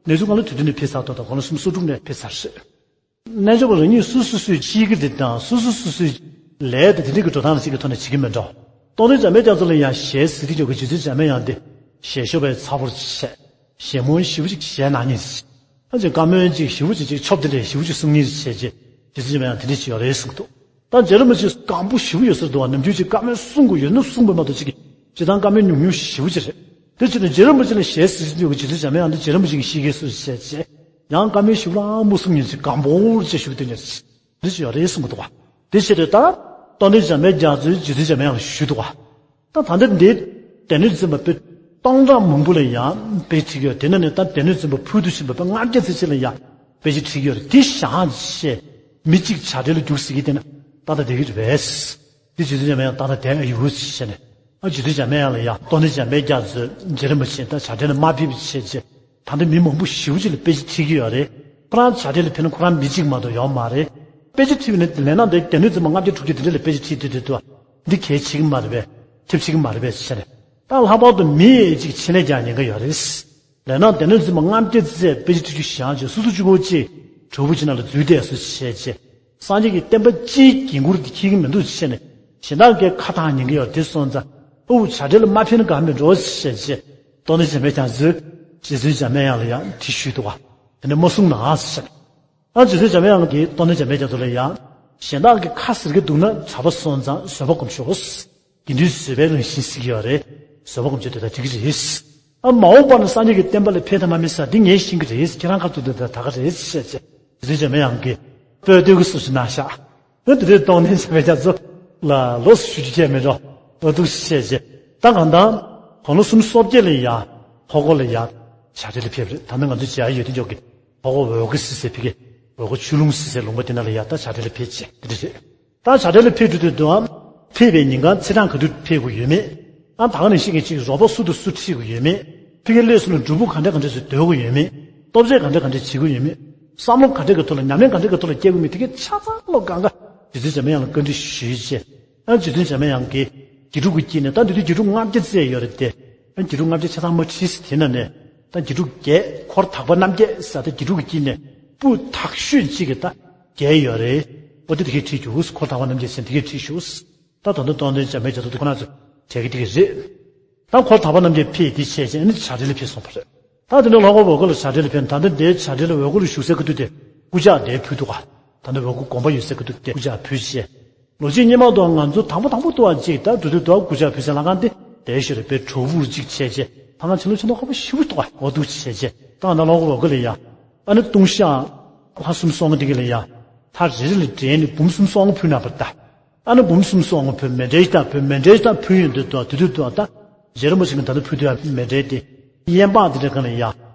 གནས་ཚུལ་སྔ་ལོ་དུས་དེ་ནས་ཕེབས་ཚར་ཐོག་དང་གོང་ལོ་སུམ་ཅུ་སོ་དྲུག་ནས་ཕེབས་ཚར་རེད། རྣལ་འབྱོར་པ་རང་ཉིད་སོ་སོ་སོའི་ཤེས་ཀྱི་དེ་དང་སོ་སོ་སོ་སོའི་ལས་དེ་དེ་འདྲའི་གི་འགྲོ་སྟངས་ལ་ཅིག་གི་ཐོག་ནས་བྱེད་ཀྱི་མེད་འགྲོ། རྟོགས་ལྡན་འཇམ་དཔལ་རྒྱ་མཚོ་ལ་ཡང་ཞལ་གཟིགས་དེ་ཆོག་གི། རྗེ་བཙུན་འཇམ་དཔལ་དབྱངས་དེ་ཞལ་ཤོར་བའི་ཚ་བོར་བྱས། ཞལ་མོ་ཞེ་པོ་ཅིག་ཞལ་ནག་ཉེས། ཨ་ཅེ་བཀའ་མོལ་ཅིག་ཞེ་པོ་ཅིག་ཅིག་ཆོབ་དེ་འདྲས་ཞེ་པོ་ཅིག་གསུང་ཉེས་བྱས་རྗེས་རྗེ་བཙུན་འཇམ་དཔལ་དེ་འདྲས་ཅིག་ཡོད་རེད་གསུངས་འདུག་ད་རྗེ་རིན་པོ་ཆེ་སྐམ་པོ་ཞེ་པོ་ཡོད་ས་རེད་འདུག་བ། ནམ་རྒྱུན་ཅིག་བཀའ་མོལ་གསུང་དགོས་ཡོད་ན་གསུང་དགོས་མ་གཏོགས་ཅིག་གི་སྤྱིར་བཏང་བཀའ་མོལ་ཉུང་ཉུང་ཞེ་པོ་ཅིག་རེད། དེ་ཕྱིར་ན་རྗེ་རིན་པོ་ཆེ་ལ་ཞལ་གཟིགས་ཡོད་ཀྱི་རྗེ་བཙུན་འཇམ་དབྱངས་དེ་རྗེ་རིན་པོ་ཆེ་གི་ཤེས་ཀྱི་སུ་བྱས་རྗེས་ཡང་བཀའ་མོལ་ཞེ་པོ་ལ་མོ་གསུང་ཉེས་ཅིག་སྐམ་པོ་ཅིག་ཞུ་གི་དེ་ཉེས་ཅིག་འདི་ཅིག་ཡོད་རེད་གསུང་གི་འདུག་བ། དེ་ཕྱིར་ད་རྟོགས་ལྡན་འཇམ་དཔལ་རྒྱ་མཚོས་རྗེ་བཙུན་འཇམ་དབྱངས་ལ་ཞུས་འདུག་བ། ད་ད་ལྟ་འདི་སྡེ་སྣོད་འཛིན་པ་དཔེ་སྟོང་ཕྲག་མང་པོ་ལ་ཡང་དཔེ་ཁྲིད་ཀྱི་ཡོད། དེ་ནང་ནས་ད་སྡེ་སྣོད་འཛིན་པ་ཕུལ་དུ་ཕྱིན་པ་དཔེ་ལྔ་བརྒྱ་ཙམ་ཅིག་ལ་ཡང་དཔེ་ཆ་ཁྲིད་ཀྱི་ཡོད་རེད། དེ་བཞག་བྱས་མི་གཅིག་བྱ་བྲལ་ལ་རྒྱུགས་ཟེར་གྱི་དེ་ན་ད་ལྟ་བསྡད་ཀྱི་རེད། དེ་རྗེ་བཙུན་འཇམ་དབྱངས་ད་ལྟ་བསྡད་ཡོད་ཟེར་བྱས་ནས། ཨ་རྗེ་བཙུན་འཇམ་དབྱངས་ལ་ཡང་རྟོགས་ལྡན་འཇམ་དཔལ་རྒྱ་མཚོས་རྗེ་རིན་པོ་ཆེ་ད་བྱ་བྲལ་ལ་མ་ཕེབས་པའི་ཆེད་ཅེས་ད་ལྟ་མི་མང་པོ་ཞེ་པོ་ཅིག་ལ་དཔེ་ཆ་ཁྲིད་ཀྱི་ཡོད་རེད། ཁོ་རང་བྱ་བྲལ་ལ་ཕེབས་ན་ཁོ་རང་མི་གཅིག་མ་གཏོགས་ཡོད་མ་རེད། དཔེ་ཆ་ཁྲིད་པ་ནི་ལས་སྣང་དེ་སྡེ་སྣོད་འཛིན་པ་ལྔ་བརྒྱ་དྲུག་ཅུ་དེ་འདྲ་ལ་དཔེ་ཆ་ཁྲིད་དུས་དུས་དུ་འདི་གལ་ཆེ་གི་མ་རེད་པས། ཁྱབ་ཆེ་གི་མ་རེད་པས་ཟེར་ནས། ད་ལྷག་པར་དུ་མི་གཅིག་ཕྱི་ནས་ཀྱང་ཉན་གི་ཡོད་རེད། ལས་སྣང་སྡེ་སྣོད་འཛིན་པ་ལྔ་བརྒྱ་ཙམ་དཔེ་ཆ་ཁྲིད་རྒྱུ་བཞག་བྱས་སོ་སོ་གཅིག་པོ་གཅིག་གྲོགས་པོ་གཅིག་ནང་ལ་འཛུལ་བསྡད་སོ་བྱས་རྗེས། སངས་རྒྱས་ཀྱི་བསྟན་པ་སྤྱིའི་འགན་འཁུར་དེ་འཁྱེར་གྱི་མི་འདུག་ཟེར་ནས་གཞན་དག་གིས་ཁ་བཏང་ཉན་གྱི་ཡོད་དེ་སོང་ཙང་། ཨོ་བྱ་བྲལ་ལ་མ་ཕེབས་ན་དགའ་མི་འགྲོ་ཟེར་བྱས། རྟོགས་ལྡན་འཇམ་དཔལ་རྒྱ་མཚོས་རྗེ་བཙུན་འཇམ་དཔལ་དབྱངས་ལ་ཡང་དེ་ཞུས་འདུག་བ། དེ་ནས་མ་གསུང་ན་ཟེར། ཨ་རྗེ་བཙུན་འཇམ་དབྱངས་ཀྱིས་རྟོགས་ལྡན་འཇམ་དཔལ་རྒྱ་མཚོ་ལ་ཡང་གཞན་དག་གིས་ཁ་ཟེར་གྱི་འདུག་ན་དྲག་པོ་སོང་ཙང་བཟོད་པ་སྒོམ་ཤོག་དགེ་འདུན་བཟོད་པའི་རང་བཞིན་ཟེར་གྱི་ཡོད་རེད། བཟོད་པ་སྒོམ་བྱས་དེ་ལྟར་འགྲིག་གི་རེད། ཨ་མ་འོངས་པ་ན་སངས་རྒྱས་ཀྱི་བསྟན་པ་ལ་ཕན་ཐོགས་མ་མེད་ས་འདི་ངས་ཤེས་ཀྱི་རེད། ཁྱེད་རང་ཁ་ཐུག་དེ་ལྟར་ད་ག་རེད་ཟེར་བྱས། རྗེ་བཙུན་འཇམ་དབྱངས་ཀྱིས་དཔེ་བསྟོད་ཀྱི་སུ་ཞིག་གནང་ཤག་འོན་ཏེ་དེ་རྟོགས་ལྡན་འཇམ་དཔལ་རྒྱ་མཚོ་ལ་ལོགས་སུ་ཞུ་རྒྱུ་བྱས་མེད་འགྲོ། འོ་འདུག་བཤད་རྗེས་ད་གང་ལྟར་གོང་ལོ་སུམ་ཅུ་སོ་བརྒྱད་ལ་ཡང་ཧོ་ཀོ་ལ་ཡང་བྱ་བྲལ་ལ་ཕེབས་རེད། ད་ནི་ང་ཚོ་མཇལ་ཡོད་དེ་འཇོག་གི་ཧོ་ཀོ་འོལ་སྐོར་ཟེར་སའི་ཕ་གི་འོལ་སྐོར་ཆུ་ལུང་ཟེར་སའི་ལུང་པ་དེ་ན་ལ་ཡང་ད་བྱ་བྲལ་ལ་ཕེབས་རྗེས་དེ་འདྲ་རེད། ད་བྱ་བྲལ་ལ་ཕེབས་འགྲོ་དུས་དུའང་ཕེབས་པའི་ཉིན་གང་ཚེས་གྲངས་ག་དུས་ཕེབས་དགོས་ཡོད་མེད། ཨ་ད་ག་ནང་བཞིན་གྱི་ཅིག་རོགས་པ་སུ་དང་སུ་ཁྲིད་དགོས་ཡོད་མེད། ཕ་གི་སླེབས་སོང་ན་སྒྲུབ་ཕུག་ག་འདྲ་ག་འདྲ་ཞིག་སྡོད་དགོས་ཡོད་མེད། སྟོབས་ཆེན་ག་འདྲ་ག་འདྲ་བྱེད་དགོས་ཡོད་མེད། བསམ་བློ་ག་འདྲ་གི་ཐོག་ལ་ཉམས་ལེན་ག་འདྲ་གི་ཐོག་ལ་སྐྱེལ་དགོས་མེད་དེ་གའི་ཆ་ཚང་ལོ་གང་ག་རྗེ་བཙུན་འཇམ་དབྱངས་ལ་བཀའ་འདྲི་ཞུས་རྗེས། ཨ་རྗེ་བཙུན་འཇམ་དབྱངས་ཀྱིས་དགེ་ཕྲུག་གི་དཀྱིལ་ནས་ད་འདི་དུས་དགེ་ཕྲུག་ལྔ་བརྒྱ་ཙམ་ཡོད་རེད་དེ། ཨ་དགེ་ཕྲུག་ལྔ་བརྒྱ་ཆ་ཚང་མ་ཁྲིད་ཟེར་དེ་ན་ནས་ད་དགེ་ཕྲུག་བརྒྱད་འཁོར་དག་པ་རྣམ་བརྒྱད་ཟེར་ད་དགེ་ཕྲུག་གི་དཀྱིལ་ནས་སྤུས་དག་ཤོས་གཅིག་གི་ད་བརྒྱད་ཡོད་རེད། ཨོ་དེ་དེ་གའི་ཁྲིད་རྒྱུ་འཁོར་དག་པ་རྣམ་བརྒྱད་ཟེར་དེ་གའི་ཁྲིད་ཞུ། ད་ད་དུང་རྟོགས་ལྡན་འཇམ་དཔལ་རྒྱ་མཚོ་དེ་ཁོ་ན་ཚོ་བྱས་ཀྱི་དེ་གའི་རེད། ད་འཁོར་དག་པ་རྣམ་བརྒྱད་ཕེབས་དེ་བྱས་རྗེས་ཨ་ནི་བྱ་བྲལ་ལ་ཕེབས་སོང་བ་རེད། ད་དེ་འདྲ་ལྷོ་ཁ་འོལ་ཁ་ལ་བྱ་བྲལ་ལ་ཕེབས། ད་ལྟ་འདིའི་བྱ་བྲལ་ལ་འོལ་ཁ་ལ་བཞུགས་སའི་ཁ་ཐུག་དེ་སྐུ་ཕྱག་དེ་ཕུལ་འདུག་ག་ད་ལྟ་འོལ་ཁ་དགོན་པ་ཡོད་སའི་ཁ་ཐུག་དེ་སྐུ་ཕྱག་ཕུལ་བྱས། ལོ་གཅིག་སྔོན་མ་དུ་ང་ཚོ་དང་པོ་དང་པོ་ཏུ་བ་གཅིག་ད་འགྲོ་དུས་དུ་བ་སྐུ་ཕྱག་ཕུལ་སའི་ལྷ་ཁང་དེ་དེ་ཞིག་རེད་པས། གྲོགས་པོར་གཅིག་བྱས་བྱས་ད་ང་ཕྱི་ལོ་ཕྱི་ལོ་ཁ་པོ་ཞེ་པོ་ཏུ་བ་འོ་འདུག་བྱས་བྱས་ད་ང་ད་ལྷོ་ཁ་འོལ་ཁ་ལ་ཡ་ཨ་ནི་ལྟུང་བཤགས་ལྷ་གསུམ་གསང་སྔགས་དེ་ག་ལ་ཡ་ལྷ་རེ་རེ་ལ་འདྲེན་ནས་འབུམ་གསུམ་གསང་སྔགས་ཕུལ་གནང་བ་ད། ཨ་ནི་འབུམ་གསུམ་གསང་སྔགས་ཕུལ། མཎྜལ་ཞིག་ད་ཕུལ། མཎྜལ་ཞིག་ད་ཕུལ་ཡོང་དུས་དུ་དུས་དུས་དུ་ད་རྗེ་རིན་པོ་ཆེ་གི་ད་ལྟ་ཕུལ་དུས་ཡང་མཎྜལ་དེ་གཡན་པ་དེ་འདྲ་གང་ལ་ཡ་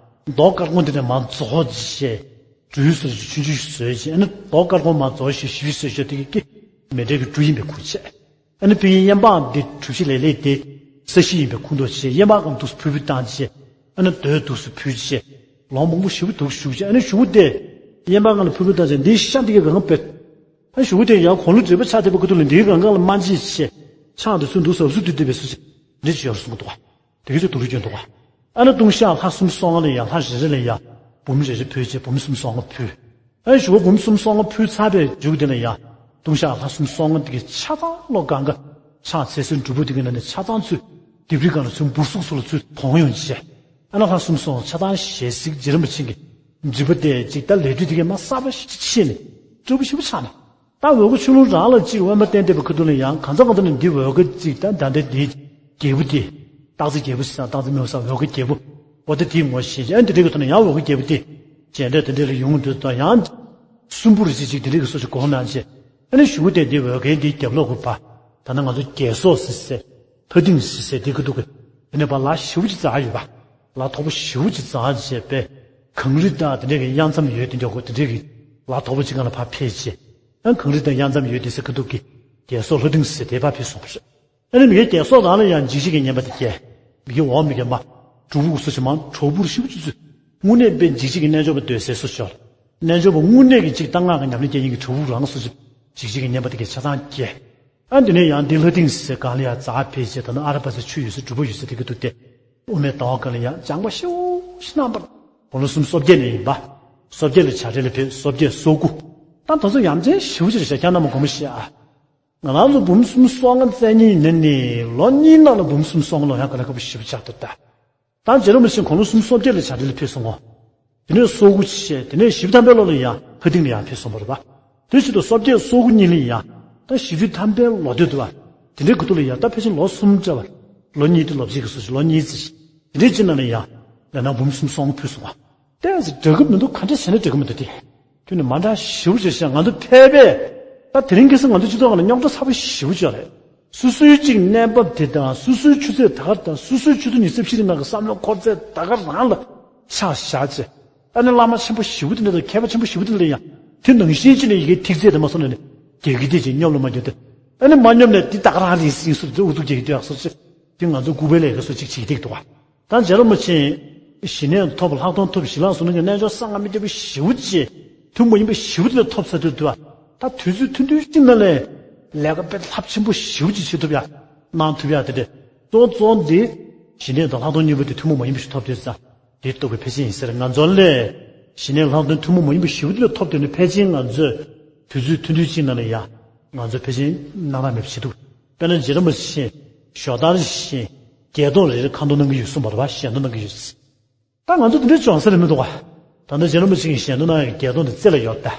མདོག་དཀར་ཀོང་དེ་འདྲ་མ་རྫོགས་ཅེས་སྦྲུལ་སོགས་ཀྱི་ཆུང་ཆུང་ཞིག་བཟོས་ཅེས། ཨ་ནི་མདོག་དཀར་ཀོང་མ་རྫོགས་ཤིག་ཞིབ་ཞིབ་བཟོས་ཤོག་དེ་གི་ཀི་མཎྜལ་གི་སྦྲུལ་ཡིན་པའི་ཁུངས་བྱས། ཨ་ནི་ཕ་གི་གཡན་པ་འདི་གྲུ་བཞི་ལས་ལས་དེ་ས་གཞི་ཡིན་པའི་ཁུངས་གཏུགས་བྱས། གཡན་པ་གང་འདུག་སུ་ཕུལ་ཕུལ་བཏང་བྱས། ཨ་ནི་རྡོའི་འདུག་སུ་ཕུལ་བྱས། ལོ་མང་པོ་ཞེ་པོ་འདུག་བཞུགས་བྱས། ཨ་ནི་གཞུག་གུ་དེ་གཡན་པ་གང་ལ་ཕུལ་ཕུལ་བཏང་བྱས་འདི་ཤ་འདི་གའི་གང་ག་པས། ཨ་གཞུག་གུ་དེ་ཡང་གོང་ལུ་འདྲེས་པ་ཆགས་བསྡད་པ་ཁུ་ཐུག་ལ་འདིའི་གང་གང་ལ་མ་འཇིགས་བྱས། ཆགས་འདུག་སུ་འདུག་ཟབ་སུ་འདུག་བསྡད་པའི་སུ་བྱས་འདི་ཅི་ཡོར་སོང་གི་འདུག་བ། དེ་གི་ཚོ་དུག་རུ་གྱོན་འདུག་བ། ཨ་ནི་ལྟུང་བཤགས་ལྷ་གསུམ་གསང་སྔགས་ལ་ཡང་ལྷ་རེ་རེ་ལ་ཡང་འབུམ་རེ་རེ་ཕུལ་བྱས་འབུམ་གསུམ་གསང་སྔགས་ཕུལ། ཨ་ཞུ་བ་འབུམ་གསུམ་གསང་སྔགས་ཕུལ་ཚར་བའི་མཇུག་དེ་ལ་ཡང་ལྟུང་བཤགས་ལྷ་གསུམ་གསང་སྔགས་དེ་གི་ཆ་ཚང་ལོ་གང་ག་ཕྱག་འཚལ་སའི་སྒྲུབ་ཕུག་དེ་གི་ནང་ནས་ཆ་ཚང་ཚུར་ལྡེབས་རིས་སྒང་ལ་ཚུར་འབུར་སུག་སུག་ལ་ཚུར་གཏོང་ཡོང་བྱས། ཨ་ནི་ལྷ་གསུམ་གསང་སྔགས་ཆ་ཚང་ཞལ་གཟིགས། རྗེ་རིན་པོ་ཆེ་གི་མགྲིན་པ་དེ་ཅིག་ད་ལས་སྤྲུལ་དེ་གི་མ་གསར་པ་ཞིག་ཕྱེ་ནས་སྤྲོ་པོ་ཞེ་པོ་ཆགས་ནས། ད་འོལ་ཁ་ཆུ་ལུང་རང་ལ་གཅིག་དབེན་པ་བསྟེན་བསྡད་པའི་ཁ་ཐུག་ལ་ཡང་གང་ཟག་གང་ཟག་ནི་འདི་འོལ་ཁ་གཅིག་ད་ད་ལྟ་འདི་རྒྱལ་པོ་འདི་སྟག་རྩེ་རྒྱལ་པོ་ཟེར་ན་སྟག་རྩེ་མི་ཟེར་འོལ་ཁ་རྒྱལ་པོ་འོ་ད་དེ་ངོ་ཤེས་ཨ་འདི་འདྲའི་གི་ཐོག་ནས་ཡང་འོལ་ཁ་རྒྱལ་པོ་འདི་མཇལ་འདོད་དེ་འདྲ་ལ་ཡོང་འདོད་དང་ཡང་སུམ་པོ་རེ་ཅིག་ཅིག་དེ་འདྲའི་གི་སོ་ཅིག་དགོངས་གནང་བྱས། ཨ་ནི་གཞུག་གུ་དེ་འདི་འོལ་ཁའི་འདི་རྒྱབ་ལོགས་གི་བ་ད་ནི་ང་ཚོ་རྒྱལ་སོག་ཟེར་སའི་ལྷ་ལྡིང་ཟེར་སའི་འདི་གི་འདུག་གི། དེ་ནས་བ་ལ་ཞེ་པོ་ཅིག་འཛེགས་ཡོད་པ། ལ་མཐོ་པོ་ཞེ་པོ་ཅིག་འཛེགས་བྱས་པས། གངས་རི་དང་དེ་འདྲའི་གི་གཡང་འཛོམས་ཡོད་དེ་འདྲ་གོ་དེ་འདྲའི་གི་ལ་མཐོ་པོ་ཅིག་སྒང་ལ་ཕར་ཕེབས་བྱས། ཨ་གངས་རི་དང་གཡང་འཛོམས་ཡོད་དེ་ས་ཁ་ཐུག་གི་རྒྱལ་སོག་ལྷ་ལྡིང་ཟེར་དེ་ཕར་ཕེབས་སོང་བ་རེད། ཨ་ནི་མི་དགེ་རྒྱལ་སོག་རང་ལ་ཡང་འཇིགས་བྱེད་ཀྱི་ངན་པ་དེ་སྐྱེས། མི་དགེ་འོག་མི་དགེ་མ། གྲོགས་པོ་སུ་ཞིག་མང་གྲོགས་པོར་ཞིབ་ཅུ་ཚུད། དངོས་གནས་དཔེ་འཇིགས་བྱེད་ཀྱི་རྣལ་འབྱོར་པ་སྡོད་སའི་སུ་ཞོར། རྣལ་འབྱོར་པ་དངོས་གནས་ཀྱི་གཅིག་གཏང་སྔགས་ཀྱི་ཉམས་ལེན་སྐྱེ་ཉིན་གྱི་གྲོགས་པོ་རང་སུ་ཞིག་འཇིགས་བྱེད་ཀྱི་བསྙེན་པ་དེ་གའི་ཆ་ཚང་སྐྱེ། ཨ་འདི་ནས་ཡང་འདི་ལྷ་སྡིངས་སེ་གང་ལ་ཡང་ཛ་ཕེ་བྱེད་དང་ཨ་ར་པ་སེ་ཆུ་ཡོད་སེ་གྲུབ་པ་ཡོད་སེ་དེ་གི་འདུག་སྟེ། དབུ་མའི་ལྟ་བ་གང་ལ་ཡང་སྦྱངས་པ་ཤེའུ་ཤི་རྣམ་པར། དགུང་ལོ་སུམ་སོ་བརྒྱད་ནས་ཡིན་པ། སོ་བརྒྱད་ལ་བྱ་བྲལ་ལ་ཕེབས་སོ་བརྒྱད་སོ་དགུ། ད་ད་ཚོ་ཡ་མཚན་ཞེ་པོ་ཅིག་རེད་ཤག་ཁྱེད་རྣམས་དགོངས་པ་བཞེས་ཨ། ང་རང་ཚོ་འབུམ་གསུམ་སོ་ལྔ་བཙལ་མཁན་ཡིན་ན་ནི་ལོ་གཉིས་ནང་ལ་འབུམ་གསུམ་སོ་ལྔ་ལོ་ཡང་ག་ལ་ཁ་པོ་ཞེ་པོ་ཆགས་འདུག་ད། ད་རྗེ་རིན་པོ་ཆེ་དགུང་ལོ་སུམ་སོ་བརྒྱད་ལ་བྱ་བྲལ་ལ་ཕེབས་སོང་ངོ་། དེ་ནས་སོ་དགུ་བྱས་དེ་ནས་བཞི་བཅུ་ཐམ་པའི་ལོ་ལ་ཡང་ལྷ་སྡིངས་ལ་ཡང་ཕེབས་སོང་བ་རེད་པ། དེ་བཞིན་དུ་སོ་བརྒྱད་སོ་དགུ་གཉིས་ལ་ཡང་ད་བཞི་བཅུ་ཐམ་པའི་ལོ་དུས་འདུག་པ། དེ་འདྲའི་གུ་དུ་ལ་ཡང་ད་ཕལ་ཆེར་ལོ་གསུམ་བཅས་པ། ལོ་གཉིས་དེ་ལོ་གཅིག་གི་སོ་ཞིག་ལོ་གཉིས་ཙམ་ཞིག་དེ་འདྲའི་ཅིག་ནང་ལ་ཡང་ལས་སྣང་འབུམ་གསུམ་སོ་ལྔ་ཕུལ་སོང་བ། ཏོག་ཙམ་འདྲ་གི་མི་འདུག་ག་འདྲ་བྱས་ན་འདྲ་གི་མི་འདུག་སྟེ། དུས་ནི་མ་འདྲ་ཞེ་པོ་ཅིག་བྱས་ང་ཚོ་ཕལ་པས། ད་དེ་རིང་ཁ་སང་ང་ཚོ་སྤྱི་ཚོགས་ནང་ལ་རྙོག་དྲ་ཚ་པོ་ཞེ་པོ་ཅིག་ཡོད་རེད། སོ་སོའི་གཅིག་གནས་བབ་དེ་དང་སོ་སོའི་ཆུ་ཚོད་ད་ག་དང་སོ་སོའི་ཆུ་ཚོད་ཉི་ཤུ་རྩ་བཞི་རིང་ལ་གི་བསམ་བློ་འཁོར་ཚད་ད་ག་རང་ལ་ཆགས་བཞག་བྱས། ཨ་ནི་བླ་མ་ཆེན་པོ་ཞེ་པོ་དེ་འདྲ་དང་མཁས་པ་ཆེན་པོ་ཞེ་པོ་དེ་འདྲ་ལ་ཡང་དེ་ནང་བཞིན་ཅིག་ནས་ཡི་གེ་ཐིག་ཚད་དེ་མ་སོང་ནས་ནི་རྒྱལ་ཁ་དེ་ཅིག་སྙོབ་ལ་མ་འགྱོ་དེ། ཨ་ནི་མ་སྙོབ་ནས་དེ་ད་ག་རང་རེད་ཟིན་སུ་དེ་ཨུ་ཚུགས་རྒྱག་གི་འདུག་ཡག་སོ་ཅིག་དེ་ང་ཚོ་སྐུ་པའི་ལས་ཀ་སོ་ཅིག་བྱེད་ཀྱི་འདུག་བ། ད་རྗེ་རིན་པོ་ཆེ། ཞི་གནས་ཐོབ་ལྷག་མཐོང་ཐོབ་ཞི་ལྷག་སོང་ནས་རྣལ་འབྱོར་གསང་སྔགས་མི་བདེ་བ་ཞེ་པོ་ཅིག་ཐུན་མོང་མ་ཡིན་པ་ཞེ་པོ་ཅིག་ལ་ཐོབ་ཚར་དུས་དུ་བ། ད་དུས་ཚོད་ཐུང་ཐུང་ཅིག་ནང་ལས་ལས་ཀ་དཔེ་རླབས་ཆེན་པོ་ཞེ་པོ་ཅིག་བྱེད་ཐུབ་ཡ། གནང་ཐུབ་ཡ་དེ་འདྲ། གཙོ་བོ་གཙོ་བོ་འདི། ཞི་གནས་དང་ལྷག་མཐོང་གཉིས་པོ་དེ་ཐུན་མོང་མ་ཡིན་པ་ཞིག་ཐོབ་དུས་ཙང་། དེ་རྟོགས་པའི་ཕལ་ཆེར་ཡིན་ཟེར་ང་ཚོ་ལས། ཞི་གནས་ལྷག་མཐོང་ཐུན་མོང་མ་ཡིན་པ་ཞེ་པོ་ཅིག་ལ་ཐོབ་དུས་ནི་ཕལ་ཆེར་ང་ཚོས། དུས་ཚོད་ཐུང་ཐུང་ཅིག་ནང་ལ་ཡ། ང་ཚོ་ཕལ་ཆེར་སྣང་དག་མེད་པ་བྱེད་ཐུབ། དཔེར་ན་རྗེ་རིན་པོ་ཆེ། ཞོ་ལྟར་བཞིན། བརྒྱད་སྟོང་རེ་རེ་ཁ་འདོན་གནང་གི་ཡོད་གསུངས་པ་རེད་བ་ཞལ་འདོན་གནང་གི་ཡོད། ད་ང་ཚོ་དེ་འདྲའི་ཅུང་ཟད་རེ་མི་འདུག་ག་ད་ལྟ་རྗེ་རིན་པོ་ཆེ་གི་ཞལ་འདོན་གནང་ཡག་གི་བརྒྱད་སྟོང་དེ་རྩེ་ལ་ཡོད་ད།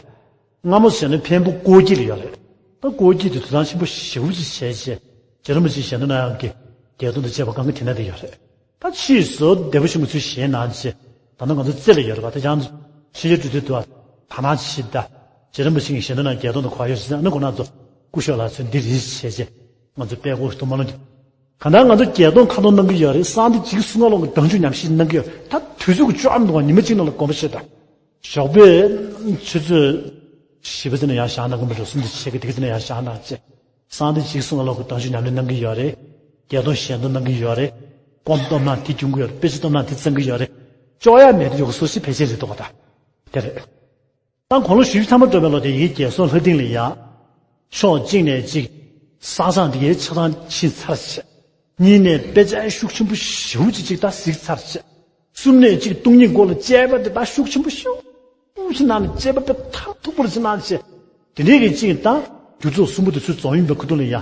སྔ་མོ་ཞལ་འདོན་འཕན་པོ་སྐོར་གྱི་ལ་ཡོད་རེད། ད་སྐོར་གྱི་དེ་དུད་ཚང་ཆེན་པོ་ཞེ་པོ་ཅིག་བྱས་རྗེས། རྗེ་རིན་པོ་ཆེ་ཞལ་འདོན་གནང་ཡག་གི་བརྒྱད་སྟོང་དེ་བཅས་པ་གང་གི་དེ་ན་དེ་ཡོད་རེད། ད་ཕྱིས་སུ་བདེ་བོ་ཆེན་པོ་ཚུལ་བཞེས་གནང་རྗེས། ད་ལྟ་ང་ཚོ་རྩེ་ལ་ཡོད་རེད་པ་ད་ཡང་། ཕྱི་རྒྱལ་འགྲོ་དུས་དུ་བ། ད་ནང་ཕྱི་ད། རྗེ་རིན་པོ་ཆེ་གི་ཞལ་འདོན་གནང་བརྒྱད་སྟོང་དེ་གོ་ཡོད་ཟེར་ན་ཁོ་རང་ཚོ། སྐུ་ཞབས་ལགས་ཚོས་འདི་རེད་བྱས་རྗེས། ང་ཚོ་དཔལ་སྐུ་ཐུགས་མ་ལོངས་ཀྱི། གང་ལྟར་ང་ཚོ་བརྒྱད་སྟོང་ཁ་ཐོར་གནང་གི་ཡོད་རེད། གསང་བདེ་འཇིགས་གསུམ་སྔགས་ཀློང་གི་བརྡ་མཆོག་ཉམས་བཞེས་གནང་གི་ཡོད་རེད། ད་དུས་ཚོད་ཀྱི་བཅོ་ཨ་མི་འདུག་བ་ཉི་མ་གཅིག་ནང་ལ་དགོངས་པ་བཞེས་དང་། ཞོགས་པའི་ཆུ་ཚོད་བཞི་པ་ཙམ་ནས་ཡར་བཞེངས་གནང་གི་མི་འགྲོ་གསུམ་དུ་ཆེ་གི་དེ་ག་ཙམ་ནས་ཡར་བཞེངས་གནང་བྱས། གསང་བདེ་འཇིགས་གསུམ་སྔགས་ཀློང་གི་བརྡ་མཆོག་ཉམས་ལེན་གནང་གི་ཡོད་རེད། བརྒྱད་སྟོང་ཞལ་འདོན་གནང་གི་ཡོད་རེད། སྐོམ་སྟོབས་ནང་དེ་སྐྱོང་གི་ཡོད་རེད། དཔེ་ཆ་སྟོབས་ནང་དེ་བཙོང་གི་ཡོད་རེད། བཅོ་ཡ་མེད་དུ་ཡོད་གི་སོ་སི་ཕལ་ཆེར་རེད་འདུག་ག་ད། དེ་རེད། ད་དགུང་ལོ་བཞི་བཅུ་ཐམ་པ་འགྲོ་བའི་ལོ་དེ་ཡི་རྒྱལ་སྲུང་ལྷ་སྡིངས་ལ་ཡ། ཕྱོགས་གཅིག་ནས་གཅིག་ས་སྲང་འདི་གའི་ཆ་ཚང་ཕྱིན་ཚར་བྱས། གཉིས་ནས་དཔེ་ཆ་ཤུགས་ཆེན་པོ་ཞེ་པོ་ཅིག་ཅིག་ད་གཟིགས་ཚར་བྱས། གསུམ་ནས་གཅིག་སྟོང་ཉིད་སྐོར་ལ་དཔྱད་པ་དེ་ད་ཤུགས་ཆེན་པོ་ཞེ་པོ་ཞིག་གནང་ནས་དཔྱད་པ་དཔེ་མཐར་ཐུག་པོ་ལ་ཅིག་གནང་བྱས། དེ་འདྲའི་གི་གཅིག་ད་རྒྱུ་ཚོགས་གསུམ་པོ་དེ་ཚུར་འཛོམས་ཡིན་པའི་ཁུ་ཐུག་ལ་ཡ། ཨ་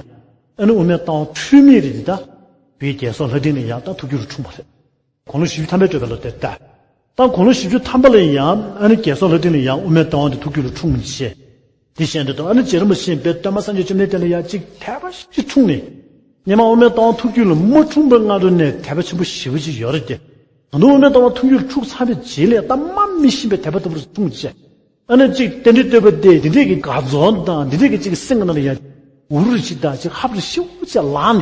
ནི་དབུ་མའི་ལྟ་བ་འཁྲུལ་མེད་རེད་དེ་ད། བོད་རྒྱལ་སྲུང་ལྷ་སྡིངས་ལ་ཡ་ད་ཐུགས་རྒྱུད་ལ་འཁྲུངས་པ་རེད། དགུང་ལོ་བཞི་བཅུ་ཐམ་པའི་འགྲོ་བའི་ལོ་དེར་ལྟ། ད་དགུང་ལོ་བཞི་བཅུ་ཐམ་པ་ལ་ཡང་ཨ་ནི་རྒྱལ་སྲུང་ལྷ་སྡིངས་ལ་ཡང་དབུ་མའི་ལྟ་བ་འདི་ཐུགས་རྒྱུད་ལ་འཁྲུངས་བྱས། དེ་བཞིན་དུ་ཨ་ནི་རྗེ་རིན་པོ་ཆེ་དཔལ་སྟོན་པ་སངས་རྒྱས་བཅོམ་ལྡན་འདས་ལ་ཡང་གཅིག་དད་པ་ཞིག་འཁྲུངས་ནས། སྔོན་མ་དབུ་མའི་ལྟ་བ་ཐུགས་རྒྱུད་ལ་མ་འཁྲུངས་པའི་སྔ་དྲོ་ནས་དད་པ་ཆེན་པོ་ཞེ་པོ་ཅིག་ཡོད་རེད་དེ། ད་དུང་དབུ་མའི་ལྟ་བ་ཐུགས་རྒྱུད་ལ་འཁྲུངས་ཚར་བའི་རྗེས་ལ་ད་མ་མི་ཤེས་པའི་དད་པ་ལྟ་བུར་འཁྲུངས་བྱས། ཨ་ནི་གཅིག་རྟེན་འབྲེལ་བསྟོད་པ་དེ་འདི་འདྲས་ཀྱི་དགའ་ཚོར་དང་འདི་འདྲས་ཀྱི་གཅིག་སེམས་ཀྱི་ནང་ལ་ཡང་འུར་རི་ཞིག་དང་གཅིག་ཧབ་རི་ཤིའུ་ཅིག་ལངས་ནས།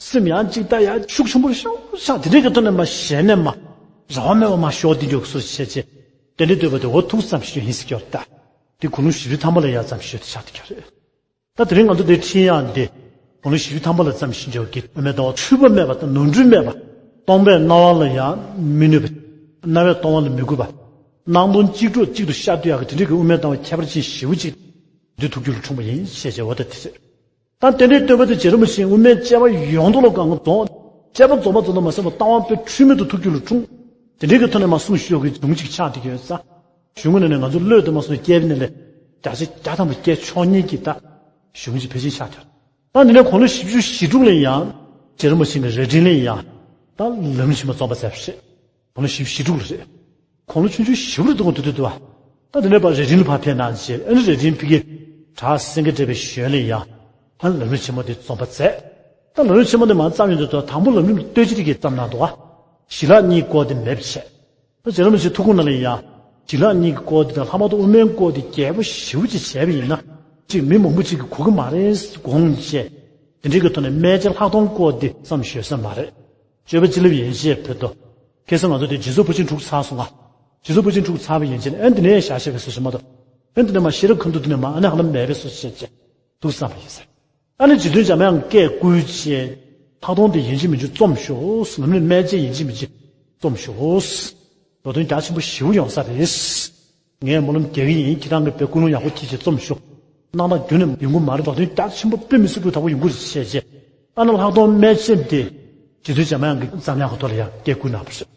སེམས་ཡང་གཅིག་ད་ཡང་ཤུགས་ཆེན་པོ་ཤོག་ཤག་དེ་འདྲས་ཀྱི་ཐོག་ནས་མ་ཞལ་ནས་མ་རང་དབང་མེད་པ་མ་ཤོར་དེ་འཇོག་སོ་བྱས་བྱས། རྟེན་འབྲེལ་བསྟོད་པ་དེ་འོ་ཐུགས་བསམ་ཞིག་ཡིན་ཟེར་གྱི་ཡོད་ད། དེ་དགུང་ལོ་བཞི་བཅུ་ཐམ་པ་ལ་ཡང་བསམ་ཞིག་ཡོད་དེ་ཆགས་བསྡད་ཀྱི་རེད། ད་དེ་རིང་ང་ཚོ་འདིར་ཁྲིད་ཡག་འདི། དགུང་ལོ་བཞི་བཅུ་ཐམ་པ་ལ་བརྩམས་ཤིང་འཇོག་གི་དབུ་མའི་ལྟ་བ་འཁྲུལ་པ་མེད་པ་དང་ནོར་འཁྲུལ་མེད་པ། སྟོང་པས་སྣང་བ་ལ་ཡང་མི་གནོད་པ། རྣ་བས་གཏོང་བ་ལ་མི་གུས་པ། སྣང་སྟོང་གཅིག་གྲོགས་གཅིག་ཏུ་ཤར་སྡོད་ཡག་གི་དེ་འདྲའི་གི་དབུ་མའི་ལྟ་བ་ཁྱད་པར་ཅན་ཞེ་པོ་ཅིག་འདི་ཐུགས་རྒྱུད་ལ་འཁྲུངས་པ་ཡིན་ཞེས་བྱ་བ་དང་དེ་ཚོས། ད་རྟེན་འབྲེལ་བསྟོད་པ་དེ་རྗེ་རིན་པོ་ཆེས་དབུ་མའི་དཔྱད་པ་ཡོངས་རྫོགས་ལ་གང་ག་རྫོགས། དཔྱད་པ་རྫོགས་པ་རྫོགས་ན་མ་ཟད་པར་ལྟ་བ་དཔེ་འཁྲུལ་མེད་དུ་ཐུགས་རྒྱུད་ལ་འཁྲུངས། དེ་འདྲའི་གི་ཐོག་ནས་མ་གསུངས་ཤོག་གི་གཞུང་གཅིག་ཆགས་བསྡད་ཀྱི་ཡོད་ཙང་། གཞུང་ནས་ནས་ང་ཚོ་བློས་གཏོང་མ་སོང་སྐྱེས་པའི་ནས་ལས་བརྒྱ་ཆ་བརྒྱ་ཐམ་པ་སྐྱེས་ཆོག་མཁན་གྱི་ད་གཞུང་གཅིག་ཕལ་ཆེར་ཆགས་ཀྱང་། ད་འདི་ནས་དགུང་ལོ་བཞི་བཅུ་ཞེ་དྲུག་ལ་ཡང་རྗེ་རིན་པོ་ཆེ་གི་རྭ་སྒྲེང་ལ་ཡང་ད་ལམ་རིམ་ཆེན་མོ་རྩོམ་པ་མཛད་པ་རེད། དགུང་ལོ་བཞི་བཅུ་ཞེ་དྲུག་ལ་རེད། དགུང་ལོ་ཆུང་ཆུང་ཞེ་པོ་རེད་འདུག་གོ་དུས་དུས་དུ་བ། ད་འདི་ནས་ཕར་རྭ་སྒྲེང་ལ་ཕར་ཕེབས་གནང་རྗེས་ཨ་ནི་རྭ་སྒྲེང་ཕ་གི་བྲག་སེང་གེ་བྲག་པའི་གཞོན་ལ་ཡང་ད་ལམ་རིམ་ཆེན་མོ་དེ་རྩོམ་པ་མཛད། ད་ལམ་རིམ་ཆེན་མོ་དེ་མར་བརྩམས་ཡོང་དུས་དུ་དང་པོ་ལམ་རིམ་བསྟོད་ཅི་རིགས་ཀྱིས་བརྩམས་གནང་འདུག་ག་ཞི་ལྷག་གཉིས་སྐོར་དེ་མེད་པ་བྱས། ད་རྗེ་རིན་པོ་ཆེ་ཐུགས་དགོངས་ནང་ལ་ཡང་། ཞི་ལྷག་གཉིས་ཀྱི་སྐོར་འདི་དང་ལྷག་མ་དང་དབུ་མའི་སྐོར་འདི་རྒྱས་པོ་ཞེ་པོ་ཅིག་བྱས་པ་ཡིན་ན། ཅིག་མི་མང་པོ་ཅིག་གིས་གོ་གི་མ་རེད་དགོངས་བྱས། དེ་འདྲའི་གི་ཐོག་ནས་སྨད་ཆེན་ལྷག་མཐོང་སྐོར་འདི་བརྩམས་ཞོལ་ས་མ་རེད། སྤྱོད་པ་སྤྱི་ལེབ་ཡན་ཆད་བོད་དོ། ཁ་སང་ང་ཚོ་དེ་རྗེ་བཙུན་ཕོ་ཆེན་དྲུག་ཚར་སོང་ང་། རྗེ་བཙུན་ཕོ་ཆེན་དྲུག་ཚར་བའི་ཡན་ཆད་ནས་ཨ་འདི་ནས་བཞག་བཞག་པའི་སོ་ཞིག་མ་གཏོགས། ཨ་འདི་ནས་མ་ཤེས་རབ་ཁ་འདུ་འདི་ནས་མ་ཨ་ནི་ཧ་ལམ་མེད་པའི་སོ་ཞིག་བྱས་བྱས་འདུག་བསམ་པ་ཡིན་ཟེར། ཨ་ནི་རྗེ་བཙུན་འཇམ་དབྱངས་སྐད་བསྐུལ་བྱས། ལྷག་མཐོང་དེ་ཡིན་གཅིག་མིན་གཅིག་རྩོམ་ཤོག་ཟེར་ནས་སྨད་ཆེན་ཡིན་གཅིག་མིན་གཅིག་ རྩོམ་ཤོག་འགྲོ་དོན་རྒྱ་ཆེན་པོ་ཞེ་པོ་ཡོང་ས་རེད། ངས་སྨོན་ལམ་རྒྱག་གི་ཡིན། ཁྱེད་རང་གིས་དཔེ་ཀུན་སློང་ཡག་པོ་ཁྱེར་བྱས་རྩོམ་ཤོག་གནང་སྟངས་རྒྱུན་ནས་ཡོང་གི་མ་རེད། འགྲོ་དོན་རྒྱ་ཆེན་པོ་དཔེ་མི་སྲིད་པའི་དག་པོ་ཡོང་གི་རེད་བཤད་རྗེས། ཨ་ནི་ལྷག་མཐོང་སྨན་ཆེན་དེ་རྗེ་བཙུན་འཇམ་དབྱངས་ཀྱི་རྩོམ་ཡག་གི་ཐོག་ལ་ཡང་སྐད་བསྐུར་གནང་བ་རེད།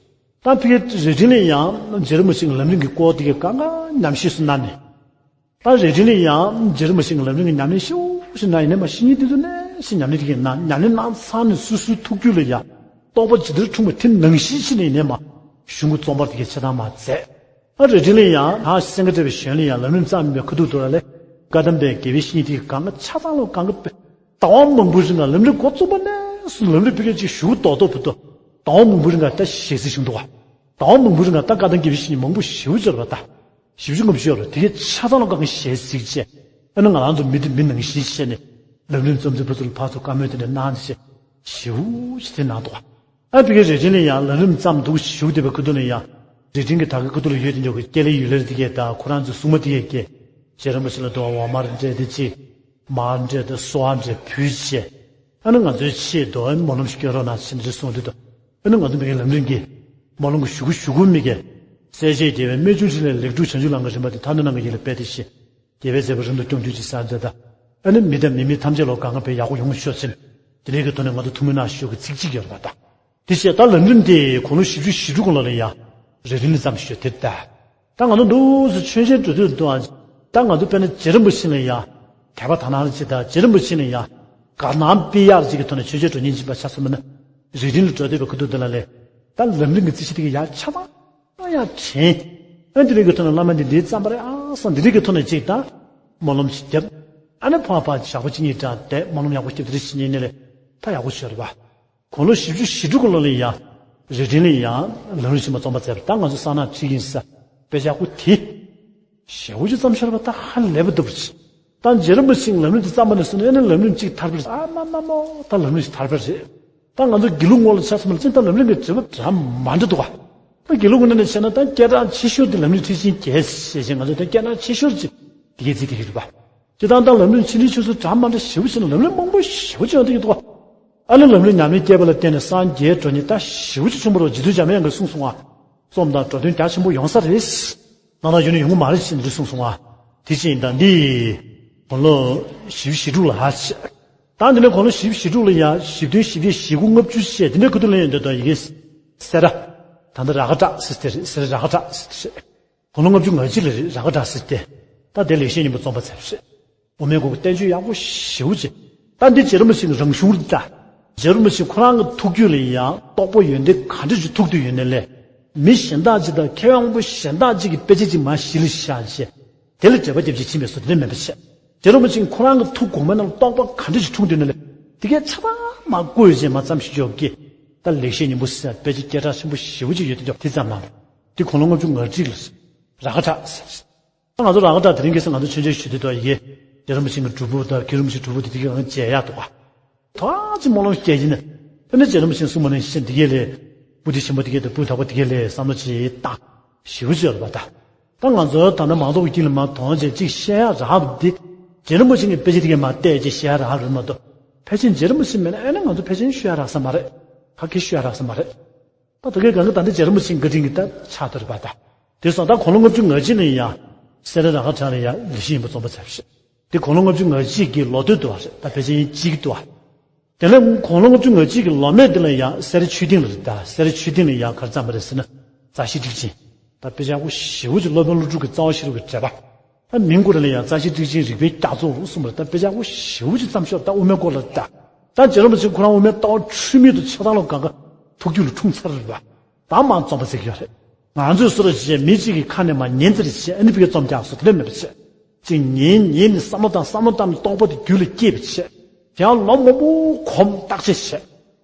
ད་ཕ་གིའི་རྭ་སྒྲེང་ལ་ཡང་རྗེ་རིན་པོ་ཆེ་གི་ལམ་རིམ་གྱི་སྐོར་དེ་གའི་གང་ག་ཉམས་ཞིབ་སུ་གནང་ནས། ད་རྭ་སྒྲེང་ལ་ཡང་རྗེ་རིན་པོ་ཆེ་གི་ལམ་རིམ་གྱི་ཉམས་ལེན་ཞིབ་ཞིབ་གནང་ཡིན་ནས་མ་བཤེས་གཉེན་དེ་ཚོ་ནས་ཞིག་ཉམས་ལེན་དེ་གའི་གནང་། ཉམས་ལེན་གནང་ཚར་ནས་སོ་སོའི་ཐུགས་རྒྱུད་ལ་ཡང་རྟོགས་པ་ཇི་ལྟར་འཁྲུངས་པ་དེ་ནང་བཞིན་ཞིག་ནས་ཡིན་ནས་མ་གཞུང་གི་རྩོམ་པར་དེ་གའི་ཆེ་ཐང་མ་མཛད། ཨ་རྭ་སྒྲེང་ལ་ཡང་ཧ་སེང་གེ་བཀྲ་བའི་གཞོན་ལ་ཡང་ལམ་རིམ་བརྩམས་པའི་ཁ་ཐུག་ཏུ་ལ་ལས་བཀའ་གདམས་པའི་དགེ་བའི་བཤེས་གཉེན་དེ་གའི་གང་ག་ཆ་ཚང་ལོ་གང་ག་པའི་ཟླ་བ་མང་པོའི་རིང་ལ་ལམ་རིམ་འགོ་རྩོམ་པ་ནས་བཟུང་ལམ་རིམ་ཕ་གིའི་ཅིག་ཞུ་རྡོག་རྡོག་བུ་དོ། ཟླ་བ་མང་པོའི་རིང་ལ་ད་ཞལ་གཟིགས་བྱུང་འདུག་བ། ཟླ་བ་མང་པོའི་རིང་ལ་ད་བཀའ་གདམས་དགེ་བའི་བཤེས་གཉེན་མང་པོ་ཞེ་པོ་ཅིག་ཡོད་རེད་བ། ད་བཞི་བཅུ་ལྔ་བཅུ་ཡོད་རེད། དེ་གའི་ཆ་ཚང་ལ་གང་ག་ཞལ་གཟིགས་བྱས། ཨ་ནི་ང་རང་ཚོ་མི་དེ་མི་ནང་བཞིན་བྱས་ནས་ལམ་རིམ་རྩོམ་འཛིན་པ་ཚོ་ལ་ཕར་ཚུར་བཀའ་མོལ་དེ་འདྲ་གནང་བྱས་ཞེ་པོ་ཅིག་དེ་གནང་འདུག་བ། ཨ་ཕ་གིའི་རྭ་སྒྲེང་ལ་ཡང་ལམ་རིམ་བརྩམས་འདུག་ཞུ་བསྡད་པའི་ཁ་ཐུག་ལ་ཡང་རྭ་སྒྲེང་གི་ད་གའི་ཁ་ཐུག་ལ་ཡོད་དེ་འཇོག་གི་སྐྱེ་ལེ་ཡུལ་ལེར་དེ་གའི་ད་ཁོ་རང་ཚོའི་སྲུང་མ་དེ་གའི་སྐད་རྗེ་རིན་པོ་ཆེ་ལ་དུ་བ་འོ་མར་འདྲེས་དེ་ཅི། མར་འདྲེས་དང་སོལ་བ་འདྲེས་ཕུལ་བྱས། ཨ་ནི་ང་ཚོའི་ཆེད་དུ་སྨོན་ལམ་ཞིག་སྐྱོན་རོགས་གནང་ཟེར་ནས་གསུངས་དུས་དུ། ཨ་ནི་ང་ཚོ་མི་གའི་ལམ་རིམ་གྱི་སྨོན་ལམ་གྱི་ཞུ་སྒོ་ཞུ་སྒོ་མི་གའི་སྲས་བཅས་རྒྱལ་བའི་རྨད་བྱུང་ཕྲིན་ལས་ལེགས་གྲུབ་བྱང་ཆུབ་ལམ་གྱི་རིམ་པ་དེ་མཐའ་འདུལ་ནང་གི་ཡིན་ལ་དཔེ་དེ་བཞིན། རྒྱལ་བའི་མཛད་པ་རིང་དུ་སྐྱོང་གྱུར་ཅིག་ཟེར་མཛད་ད། ཨ་ནི་མི་དང་མི་མེད་ཐམས་ཅད་ལ་གང་ག་པའི་ཡག་པོ་ཡོང་ཤོག་ཟེར། དེ་འདྲའི་གི་ཐོག་ནས་ང་ཚོ་ཐུགས་སྨོན་གནང་ཞུ་གི་ཚིག་གཅིག་ཡོད་རེད་པ་ད། དེ་བྱས་ད་ལམ་རིམ་དེ་དགུང་ལོ་བཞི་བཅུ་ཞེ་དྲུག་གི་ལོ་ལ་ཡང་རྭ་སྒྲེང་ནས་བརྩམས་ཞུ་དེ་ད། ད་ང་ཚོ་འདུག་སེ་མཆོད་མཇལ་འགྲོ་དུས་འདུག་ཨ། ད་ང་ཚོ་དཔེར་ན་རྗེ་རིན་པོ་ཆེ་ལ་ཡང་དད་པ་དག་སྣང་ཅིག་དང་རྗེ་རིན་པོ་ཆེ་ལ་ཡང་དགའ་སྣང་སྤེལ་ཡག་ཅིག་གི་ཐོག་ནས་མཆོད་མཇལ་འགྲོ་མཁན་ཅིག་པ་ཆགས་སོང་མིན་ན། རྭ་སྒྲེང་ལ་འགྲོ་བསྡད་པའི་ཁ་ཐུག་དེ་ལ་ལས། ད་ལམ་རིམ་གྱི་རྩིས་གཞི་དེ་ག་ཡག་ཆ་ཚང་ཡག་དྲན། ཨ་འདི་རིགས་ཀྱི་ཐོག་ནས་བླ་མ་འདི་འདིའི་བརྩམས་པ་རེད་ཨ་བསམ་འདི་རིགས་ཀྱི་ཐོག་ནས་ཅིག་ད་སྨོན་ལམ་ཞིག་བརྒྱབ། ཨ་ནི་ཕར་ཕར་ཞག་པོ་གཅིག་གཉིས་འདྲ་བསྡད་སྨོན་ལམ་ཡག་པོ་བརྒྱབ་དེ་རེ་བྱེད་ཉན་ནས་ལས་ད་ཡག་པོ་ཤོར་བ། དགུང་ལོ་བཞི་བཅུ་ཞེ་དྲུག་གི་ལོ་ལ་ཡང་རྭ་སྒྲེང་ལ་ཡང་ལམ་རིམ་ཆེན་མོ་རྩོམ་པ་མཛད་པ་ད་ང་ཚོ་གསང་སྔགས་ཁྲིད་ཡིན་ས་དཔེ་ཆ་ཡག་པོ་དེ། ཞེ་པོ་ཅིག་བརྩམས་ཤར་བ་ད་ཧ་ལས་པ་འདུག་པ་ཅིག་ད་རྗེ་རིན་པོ་ཆེས་ལམ་རིམ་དེ་བརྩམས་པ་ནས་བཟུང་ནས་ཨ་ནི་ལམ་རིམ་གཅིག་ཐར་པར་ཨ་མ་མ་མོ་ད་ལམ་རིམ་ཞིག་ཐར་པ་རེད། ད་ང་ཚོ་དགེ་ལུགས་ངོ་ལ་ཆ་མཚོན་པ་ལ་ཅིག་ད་ལམ་རིམ་གྱི་འབྲེལ་བ་འདྲ་མ་འདྲ་འདུག་ག་ད་དགེ་ལུགས་ངོས་ནས་བྱས་ན་ད་སྐད་གྲགས་ཆེ་ཤོས་དེ་ལམ་རིམ་ཁྲིད་ཆེན་བརྒྱད་ཞེས་བྱས་ང་ཚོ་ད་སྐད་གྲགས་ཆེ་ཤོས་ཅིག་དེ་གས་རྩིས་དེ་གས་རེད་པ། དེ་དང་ད་ལམ་རིམ་ཆེ་འབྲིང་ཆུང་གསུམ་འདྲ་མ་འདྲ་ཞེ་པོ་ཅིག་ན་ལམ་རིམ་མང་པོ་ཞེ་པོ་ཅིག་ཡོང་དེ་གས་འདུག་ག་ཨ་ནི་ལམ་རིམ་ཉམས་ལེན་བསྐྱེད་པ་ལ་བརྟེན་ནས་སངས་རྒྱས་འགྲོ་མཁན་ད་ཞེ་པོ་ཅིག་བྱུང་བ་རེད། རྗེ་བཙུན་འཇམ་དབྱངས་ཀྱིས་གསུངས་སོང་ང་། རྩོམ་དང་འགྲོ་དོན་རྒྱ་ཆེན་པོ་ཡོང་ས་རེད། ནང་ལ་ཡོད་ན་ཡོང་གི་མ་རེད་ཅེས་འདི་གསུངས་སོང་ང་། དེ་ཅི་ཡིན་ད་འདི། དགུང་ལོ་བཞི་བཅུ་ཞེ་དྲུག་ལ་ཧ་ཆེ། ད་འདི་ནས་དགུང་ལོ་བཞི་བཅུ་ཞེ་དྲུག་ལ་ཡ་བཞི་བདུན་བཞི་བརྒྱད་བཞི་དགུ་ལྔ་བཅུ་བཅས་དེ་འདྲའི་ཁུ་ཐུ་ལ་ཡོད་འདོད་དོ་ཡི་གེ། སེ་ར། ད་ལྟ་ར་ག་བྲག་ཟེར་དེ་རེད། སེ་ར་ར་ག་བྲག་ཟེར་དེ་རེད། དགུང་ལོ་ལྔ་བཅུ་ང་གཅིག་ལ་རེད་ར་ག་བྲག་ཟེར་དེ། ད་དེ་ལེགས་བཤད་སྙིང་པོ་རྩོམ་པ་ཚར་རེད། དབུ་མའི་སྐོར་གྱི་བསྟན་བཅོས་ཡག་པོ་ཞེ་པོ་ཅིག་ད་འདི་རྗེ་རིན་པོ་ཆེ་གི་རང་གཞུང་རེད་ད། རྗེ་རིན་པོ་ཆེ་ཁོ་རང་གི་ཐུགས་རྒྱུད་ལ་ཡང་རྟོགས་པ་ཡོན་ཏན་ག་འདྲ་ཞིག་ཐུག་བསྡད་ཡོད་ན་ལས། མི་གཞན་དག་ཅིག་དང་མཁས་དབང་པོ་གཞན་དག་ཅིག་གི་དཔེ་ཆ་ཅིག་མར་གཞི་ལ་བཞག་བྱས། དེ་ལ་འགྲེལ་པ་རྒྱབ་ཅིག་ཕྱིན་པའི་བཟོ་དེ་འདྲ་མིན་པ་བྱས། རྗེ་རིན་པོ་ཆེ་ཁོ་རང་གི་ཐུགས་དགོངས་པའི་ནང་ལ་རྟོགས་པ་ག་འདྲ་ཞིག་འཁྲུངས་བསྡད་ན་ལས། དེ་གའི་ཆ་ཚང་མར་བཀོད་བྱས་མར་བརྩམས་ཤིག་འཇོག་གི། ད་ལེགས་བཤད་སྙིང་པོ་ཟེར་དཔེ་ཆ་སྐད་གྲགས་ཆེན་པོ་ཞེ་པོ་ཅིག་ཡོད་དེ་འཇོག་དེ་བརྩམས་གནང་བ། དེ་དགུང་ལོ་ལྔ་བཅུ་ང་གཅིག་ལ། ར་ག་བྲག་ཟེར། ང་ཚོ་ར་ག་བྲག་དེ་རིང་ཁ་སང་ང་ཚོ་མཆོད་མཇལ་ཞུ་དུས་དོ་ཡི་གེ། རྗེ་རིན་པོ་ཆེ་གི་སྒྲུབ་ཕུག་དང་མཁན་རིན་པོ་ཆེ་སྒྲུབ་ཕུག་དེ་དེ་གའི་ངང་མཇལ་ཡག་འདུག་ག་ད་ཅི་སྨོན་ལམ་སྐྱེ་ཡིན་ན། དཔེར་ན་རྗེ་རིན་པོ་ཆེ་གསུངས་པ་ནང་བཞིན་འདི་གའི་ལས། པུ་ཏི་ཆེན་པོ་འདི་གའི་དང་སྤུས་དག་པོ་འདི་གའི་ལས་བསམ་བློ་ཅིག་བཏང་། ཞེ་པོ་ཅིག་ཡོད་རེད་པ་ད། ད་ང་ཚོ་ད་ལྟ་མང་ཚོགས་ཀྱི་དཀྱིལ་ལ་མར་དོང་ཅིག་ཅིག་བཤད་ཡག་རག་པ་འདི། རྗེ་རིན་པོ་ཆེ་གི་དཔེ་ཆ་འདི་གའི་མར་བལྟས་ཅིག་བཤད་ཡག་རག་རེད་མ་གཏོགས། ཕལ་ཆེར་རྗེ་རིན་པོ་ཆེ་མེད་ན་ཨེ་ན་ང་ཚོ་ཕལ་ཆེར་ཤོད་ཡག་རག་ས་མ་རེད། ག་གེ་ཤོད་ཡག་རག་ས་མ་རེད། ད་ད་གའི་གང་གི་ད་འདི་རྗེ་རིན་པོ་ཆེ་བཀའ་དྲིན་གྱི་ད་ཆགས་བསྡད་རེད་པ་ད། དེ་སོང་ད་དགུང་ལོ་ལྔ་བཅུ་ང་གཅིག་ནས་ཡང་། སེ་ར་ར་ག་བྲག་ལ་ཡང་ལེགས་བཤད་སྙིང་པོ་རྩོམ་པ་ཚར་བ་རེད། དེ་དགུང་ལོ་ལྔ་བཅུ་ང་གཅིག་གི་ལོ་སྟོད་དུ་བ་རེད་ད་ཕལ་ཆེར་ཡིན་གཅིག་ཏུ་བ། དེ་ནས་དགུང་ལོ་ལྔ་བཅུ་ང་གཅིག་གི་ལོ་སྨད་དེ་ལ་ཡང་སེ་ར་ཆོས་སྡིངས་ལ་རེད་ད་སེ་ར་ཆོས་སྡིངས་ལ་ཡང་ག་རེ་བརྩམས་པ་རེད་ཟེར་ན། རྩ་ཤེ་ཊཱིཀ་ཆེན། ད་དཔེ་ཆ་ཡག་པོ་ཞེ་པོ་ཅིག་སློབ་དཔོན་ཀླུ་སྒྲུབ་ཀྱི་རྩ་བ་ཤེས་རབ་ཀྱི་འགྲེལ་པ། ད་མིང་ཁོ་རང་ལ་ཡང་རྩ་ཤེ་ཊཱིཀ་ཆེན་རིགས་པའི་རྒྱ་མཚོ་གསུངས་པ་རེད་ད་དཔེ་ཆ་ཡག་པོ་ཞེ་པོ་ཅིག་བརྩམས་ཤག་ད་དབུ་མའི་སྐོར་ལ་ད། ད་རྗེ་རིན་པོ་ཆེ་ཁོ་རང་དབུ་མའི་ལྟ་བ་འཁྲུལ་མེད་དུ་ཆ་ཚང་ལ་གང་ག་ཐུགས་རྒྱུད་ལ་འཁྲུངས་ཚར་རེད་པ། ད་མར་རྩོམ་པ་ཟེར་གྱི་ཡོད་རེད། ང་ཚོས་སུ་ར་བྱས་མི་གཅིག་གི་ཁ་ནས་མར་ཉན་ཙི་རེ་བྱས་ཨ་ནི་ཕ་གིར་རྩོམ་རྒྱག་སོ་དེ་འདྲ་མེད་པ་བྱས། ཅིག་ཉན་ཉན་ནས་བསམ་བློ་བཏང་བསམ་བློ་བཏང་ནས་རྟོགས་པ་དེ་རྒྱུད་ལ་སྐྱེས་པ་བྱས། དེ་ཡང་ལོ་མང་པོ་གོམས་བརྟག་དཔྱད་བྱས།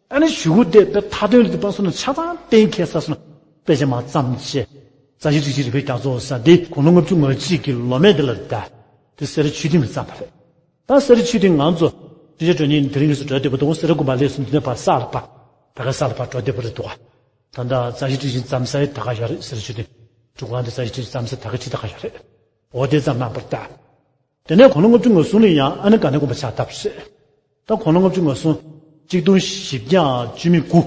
ཨ་ནི་གཞུག་གུ་དེ་དཔེ་མཐའ་དོན་རིག་པ་སོགས་ནས་ཆ་ཚང་གཏན་འཁེལ་ས་སོགས་ནས་དཔེ་ཆ་མར་བརྩམས་བྱས། རྩ་ཤེ་ཊཱིཀ་ཆེན་རིགས་པའི་རྒྱ་མཚོ་ཟེར་འདི་དགུང་ལོ་ལྔ་བཅུ་ང་གཅིག་གི་ལོ་སྨད་དེ་ལ་རེད་ད། དེ་སེ་ར་ཆོས་སྡིངས་ལ་བརྩམས་པ་རེད། ད་སེ་ར་ཆོས་སྡིངས་ང་ཚོ་ཆོས་རྗེ་དྲུང་ནས་དེ་རིང་གི་སུ་འགྲོ་བསྡད་པ་དང་སེ་ར་དགོན་པ་ལས་སུ་འདི་ནས་ཕར་ས་ལ་ཕར་ད་ག་ས་ལ་ཕར་འགྲོ་བསྡད་པ་རེད་འདུག་ག་ད་ལྟ་རྩ་ཤེ་ཊཱིཀ་ཆེན་བརྩམས་ས་ཡི་ད་ག་ཡོད་རེད་སེ་ར་ཆོས་སྡིངས། སྒྲུབ་ཁང་དེ་རྩ་ཤེ་ཊཱིཀ་ཆེན་བརྩམས་ས་ད་ག་ཁྲི་ད་ག་ཡོད་རེད། འོ་དེ་བརྩམས་གནང་བ་རེད་ད། དེ་ནས་དགུང་ལོ་ལྔ་བཅུ་ང་གསུམ་ལ་ཡང་ཨ་ནི་དགའ་ལྡན་དགོན་པ་ཕྱག་བཏབ་རེད། ད་དགུང་ལོ་ལྔ་བཅུ་ང་གསུམ། གཅིག་སྟོང་བཞི་བརྒྱ་བཅུ་མེད་དགུ།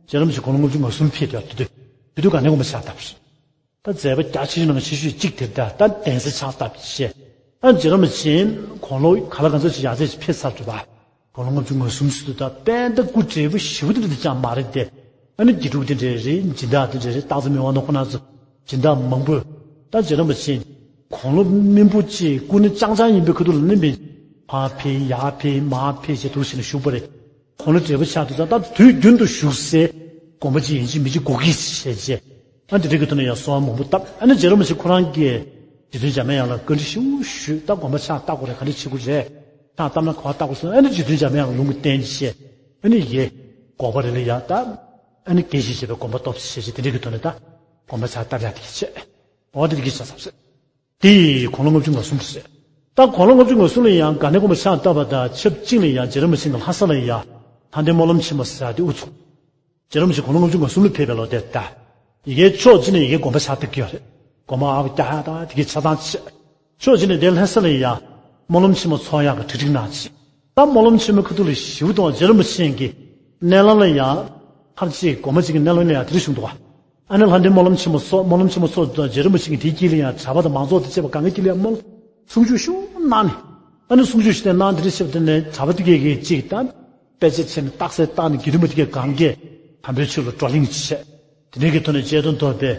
རྗེ་རིན་པོ་ཆེ་དགུང་ལོ་ལྔ་བཅུ་ང་གསུམ་ཕེབས་དུས་དེ་དུས། དེ་དུས་དགའ་ལྡན་དགོན་པ་ཕྱག་བཏབ་པ་རེད། ད་མཛད་པ་རྒྱ་ཆེ་ཆུང་ནང་ཆེ་ཤོས་གཅིག་དེ་རེད། ད་གདན་ས་ཕྱག་བཏབ་བྱས། ད་རྗེ་རིན་པོ་ཆེ་དགུང་ལོ་ག་ལ་ག་ཚོད་ཅིག་ཡར་ཚད་ཅིག་ཕེབས་ཚར་འདུག་པ། དགུང་ལོ་ལྔ་བཅུ་ང་གསུམ་ཟེར་དུས་ད་དཔལ་ཟླ་སྐུ་བགྲེས་པོ་ཞེ་པོ་དེ་འདྲ་དེ་ཅང་མ་རེད་དེ། ཨ་ནི་དགེ་ཕྲུག་དེ་འདྲ་རེད། སྦྱིན་བདག་དེ་འདྲ་རེད། སྟག་འཚེར་མི་དབང་ནོར་ཁོ་ན་ཚོ་སྦྱིན་བདག་མང་པོས། ད་རྗེ་རིན་པོ་ཆེ་དགུང་ལོ་སྨིན་པོ་ཅིག་སྐུ་ན་ཅང་ཅང་ཡིན་པའི་ཁ་ཐུག་ལ་ནི་མི་ཕར་ཕེབས་ཡར་ཕེབས་མར་ཕེབས་བྱས་འདུག་བྱས་ནས་བཞུགས་པ་རེད། དགུང་ལོ་བགྲེས་པོ་ཆགས་དུས་ཙང་ད་དུས་རྒྱུན་དུ་བཞུགས་སའི་དགོན་པ་ཅིག་ཡིན་གཅིག་མིན་གཅིག་དགོས་ཀྱི་བྱས་རྗེས། ཨ་འདི་འདྲ་གི་ཐོག་ནས་ཡང་གསོལ་བ་མང་པོ་བཏབ། ཨ་ནི་རྗེ་རིན་པོ་ཆེ་ཁོ་རང་གིས་རྗེ་བཙུན་འཇམ་དབྱངས་ལ་བཀའ་འདྲི་ཞེ་པོ་ཞུས། ད་དགོན་པ་ཕྱག་བཏབ་དགོས་རེད། ག་འདྲ་བྱེད་དགོས་རེད། ཕྱག་བཏབ་ན་ག་པར་བཏབ་དགོས་ཟེར། ཨ་ནི་རྗེ་བཙུན་འཇམ་དབྱངས་ལུང་གིས་བསྟན་བྱས། ཨ་ནི་ཡེ་དགོན་པ་རེ་ལ་ཡ་ད་ཨ་ནི་དགེ་བཤེས་བྱས་པའི་དགོན་པ་གཏོད་བྱས་བྱས་དེ་འདྲ་གི་ཐོག་ནས་ད་དགོན་པ་ཕྱག་བཏབ་ཡག་དེ་གི་བྱས། འོ་དེ་འདྲ་གི་བྱས་ཚར་བ་རེད། དེ་དགུང་ལོ་ལྔ་བཅུ་ང་གསུམ་རེད། ད་དགུང་ལོ་ལྔ་བཅུ་ང་གསུམ་ལ་ཡང་དགའ་ལྡན་དགོན་པ་ཕྱག་བཏབ་པ་དང་ཆབས་ཅིག་ལ་ཡང་རྗེ་རིན་པོ་ཆེ་གིས་ལྷ་ས་ལ་ཡང་ལྷ་ལྡན་སྨོན་ལམ་ཆེན་མོ་ཟེར་ཡག་དེ་དབུ་ཚུགས། རྗེ་རིན་པོ་ཆེ་དགུང་ལོ་ལྔ་བཅུ་ང་གསུམ་ལ་ཕེབས་པའི་ལོ་དེ་ད། ཡ་གིའི་ཕྱོགས་གཅིག་ནས་ཡ་གིའི་དགོན་པ་ཕྱག་བཏབ་ཀྱི་ཡོད་རེད། དགོན་པ་ཨར་པོ་རྒྱག་ཡག་དང་དེ་གི་ཆ་ཚང་བྱས། ཕྱོགས་གཅིག་ནས་དེ་ལྷ་ས་ལ་ཡང་སྨོན་ལམ་ཆེན་མོ་ཚོགས་ཡག་གི་གྲ་སྒྲིག་གནང་བྱས། ད་སྨོན་ལམ་ཆེན་མོའི་ཁ་ཐུག་ལ་ཞེ་པོ་དང་རྗེ་རིན་པོ་ཆེ་གི་མནལ་ལམ་ལ་ཡང་ཕར་ཅིག་དགོན་པ་ཅིག་གི་མནལ་ལམ་ལ་ཡང་དེ་འདྲ་བྱུང་འདུག་ག་ཨ་ནི་ལྷ་ལྡན་སྨོན་ལམ་ཆེན་མོ་སོགས་སྨོན་ལམ་ཆེན་མོ་སོགས་དང་རྗེ་རིན་པོ་ཆེ་གི་དེའི་དཀྱིལ་ལ་ཡང་གྲྭ་པ་དང་མང་ཚོགས་དང་བཅས་པ་གང་གི་དཀྱིལ་ལ་ཡང་སྨོན་ལམ་གསུང་ཆོས་ཞེ་པོ་གནང་ནས། ཨ་ནི་གསུང་ཆོས་ཞེ་པོ་གནང་དེ་འདྲ་བྱས་པ་དེ་ནས་གྲྭ་པ་དེ་གས་ཀྱིས་ཅིག་ད་དཔེ་ཆ་ཁྱེར་ནས་རྟགས་གསལ་བཏགས་ནས་དགེ་འདུན་པ་དེ་གས་གང་གས་དམ་པའི་ཆོས་ལ་བགྲོ་གླེང་བྱས། དེ་འདྲ་གི་ཐོག་ནས་རྗེ་དང་ཐོབ་པའི་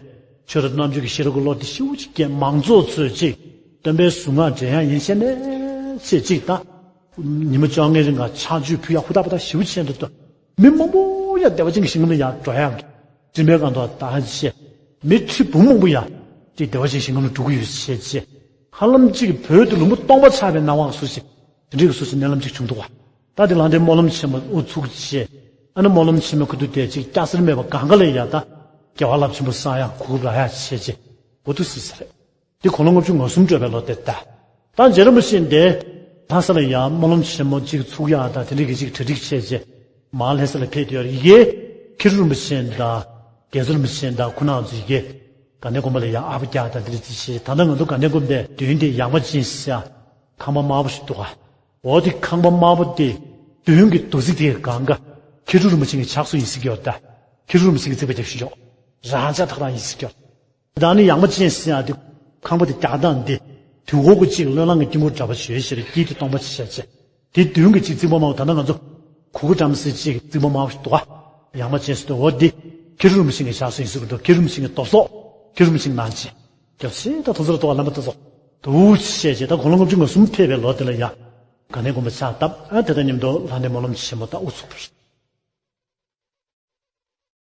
ཆོས་རབ་རྣམ་འབྱེད་ཀྱི་ཤེས་རབ་ཀྱི་བློ་དེ་ཞེ་པོ་ཅིག་སྐྱེས། མང་ཚོགས་ཚོས་ཅིག་སྟོན་པའི་གཟུངས་སྔགས་འདྲེན་ཡག་ཡན་ཆད་ནས་བྱས་ཅིག་ད། ཉི་མ་བཅོ་ལྔའི་རིང་ལ་ཕྱག་མཆོད་ཕུལ་ཡག་ཧུར་ཐག་པ་ད་ཞེ་པོ་བྱས་འདུག་ད། མི་མང་པོ་ཡང་བདེ་བ་ཅན་གྱི་ཞིང་ཁམས་ལ་ཡང་འགྲོ་ཡག་གི་དྲི་མའི་སྒང་དུ་ད་བྱས། མི་ཁྲི་འབུམ་མང་པོ་ཡང་དེ་བདེ་བ་ཅན་གྱི་ཞིང་ཁམས་ལ་འགྲོ་གི་ཡོད་བྱས་བྱས། ཧ་ལམ་ཅིག་གི་བོད་དུ་ལུང་པ་སྟོང་པ་ཆགས་པའི་སྣང་བ་བཟོ་ཞིག་དེ་འདྲའི་གི་བཟོ་ཞིག་མནལ་ལམ་ཅིག་བྱུང་འདུག་བ། ད་དེ་ལྷ་ལྡན་སྨོན་ལམ་ཆེན་མོ་དབུ་ཚུགས་བྱས། ཨ་ནི་སྨོན་ལམ་ཆེན་མོའི་ཁ་ཐུག་དེ་ཅིག་སྐྱ་སེར་མེད་པ་གང་ག་ལ་ཡང་ད་དགེ་བ་རླབས་ཆེན་པོ་བསགས་ཡག་གོ་སྐབས་རག་ཡག་བྱས་བྱས་འོ་འདུག་སེ་ཟེར། དེ་དགུང་ལོ་ལྔ་བཅུ་ང་གསུམ་འགྲོ་བའི་ལོ་དེ་ད། ད་རྗེ་རིན་པོ་ཆེ་འདི་ལྷ་ས་ལ་ཡང་སྨོན་ལམ་ཆེན་མོ་གཅིག་ཚུགས་ཡག་དང་དེ་འདྲའི་གི་གཅིག་གྲ་སྒྲིག་བྱས་རྗེས་མར་ལྷ་ས་ལ་ཕེབས་ཡོད་རེད། ཡ་གིའི་མཁས་གྲུབ་རིན་པོ་ཆེ་དང་རྒྱ་མཚོ་རིན་པོ་ཆེ་དང་ཁོང་རྣམ་ཚོ་ཡ་གིའི་དགའ་ལྡན་དགོན་པ་ལ་ཡང་ཨར་པོ་རྒྱག་དང་དེ་འདྲ་ཅིག་བྱས། ད་ལྟ་ང་ཚོ་དགའ་ལྡན་དགོན་པའི་མདུན་དེ་ཡངས་པ་ཅན་ཟེར་ཡག་ཁང་པ་དམར་པོ་ཞིག་འདུག་ག་འོ་དེ་ཁང་པ་དམར་པོ་དེ་མདུན་གྱི་རྡོ་རྩིག་དེ་གང་ག་མཁས་གྲུབ་རིན་པོ་ཆེ་གི་ཕྱག་སྲོལ་ཡིན་ཟེར་གྱི་ཡོད་ད། མཁས་གྲུབ་རིན་པོ་ཆེ་གི་རྩིག་པ་རྒྱག་ཤེས་ཡོད། རང་ཅག་ཐག་རང་ཡིན་ཟེར་གྱི་ཡོད། ད་ནི་ཡངས་པ་ཅན་ཟེར་ཡག་དེ་ཁང་པ་དེ་རྒྱག་སྟངས་དེ་དུས་འཁོར་གྱི་གཅིག་བློས་བསླངས་ཀྱི་དཀྱིལ་འཁོར་འདྲ་པོ་བྱོས་ཞེས་དཀྱིལ་དེ་སྟོང་པ་བྱས་བྱས། དེ་མདུན་གྱི་གཅིག་རྩིག་པ་དམར་པོ་ད་ལྟ་ང་ཚོ་གུར་དཀར་བྲམ་ཟེ་གཅིག་རྩིག་པ་དམར་པོ་ཞིག་འདུག་ག་ཡངས་པ་ཅན་ཟེར་དུས་འོ་འདི་མཁས་གྲུབ་རིན་པོ་ཆེ་གི་ཕྱག་སྲོལ་ཡིན་ཟེར་གྱི་འདུག་མཁས་གྲུབ་རིན་པོ་ཆེ་གི་རྡོ་སོག་མཁས་གྲུབ་རིན་པོ་ཆེ་གི་ནང་ཆེན་རྒྱབ་ཆེ་ད་ཐོ་ཚོར་ཏོ་བ་ལམ་པ་ད་ཚོ་དུ་བྱས་རྗེས་ད་དགུང་ལོ་ལྔ་བཅུ་ང་གསུམ་ཕེབས་པའི་ལོ་དེ་ལ་ཡ་དགའ་ལྡན་དགོན་པ་ཕྱག་བཏབ། ཨ་དེ་དང་མཉམ་དུ་ལྷ་ལྡན་སྨོན་ལམ་ཆེན་མོ་ད་དབུ་ཚུགས་པ་རེད།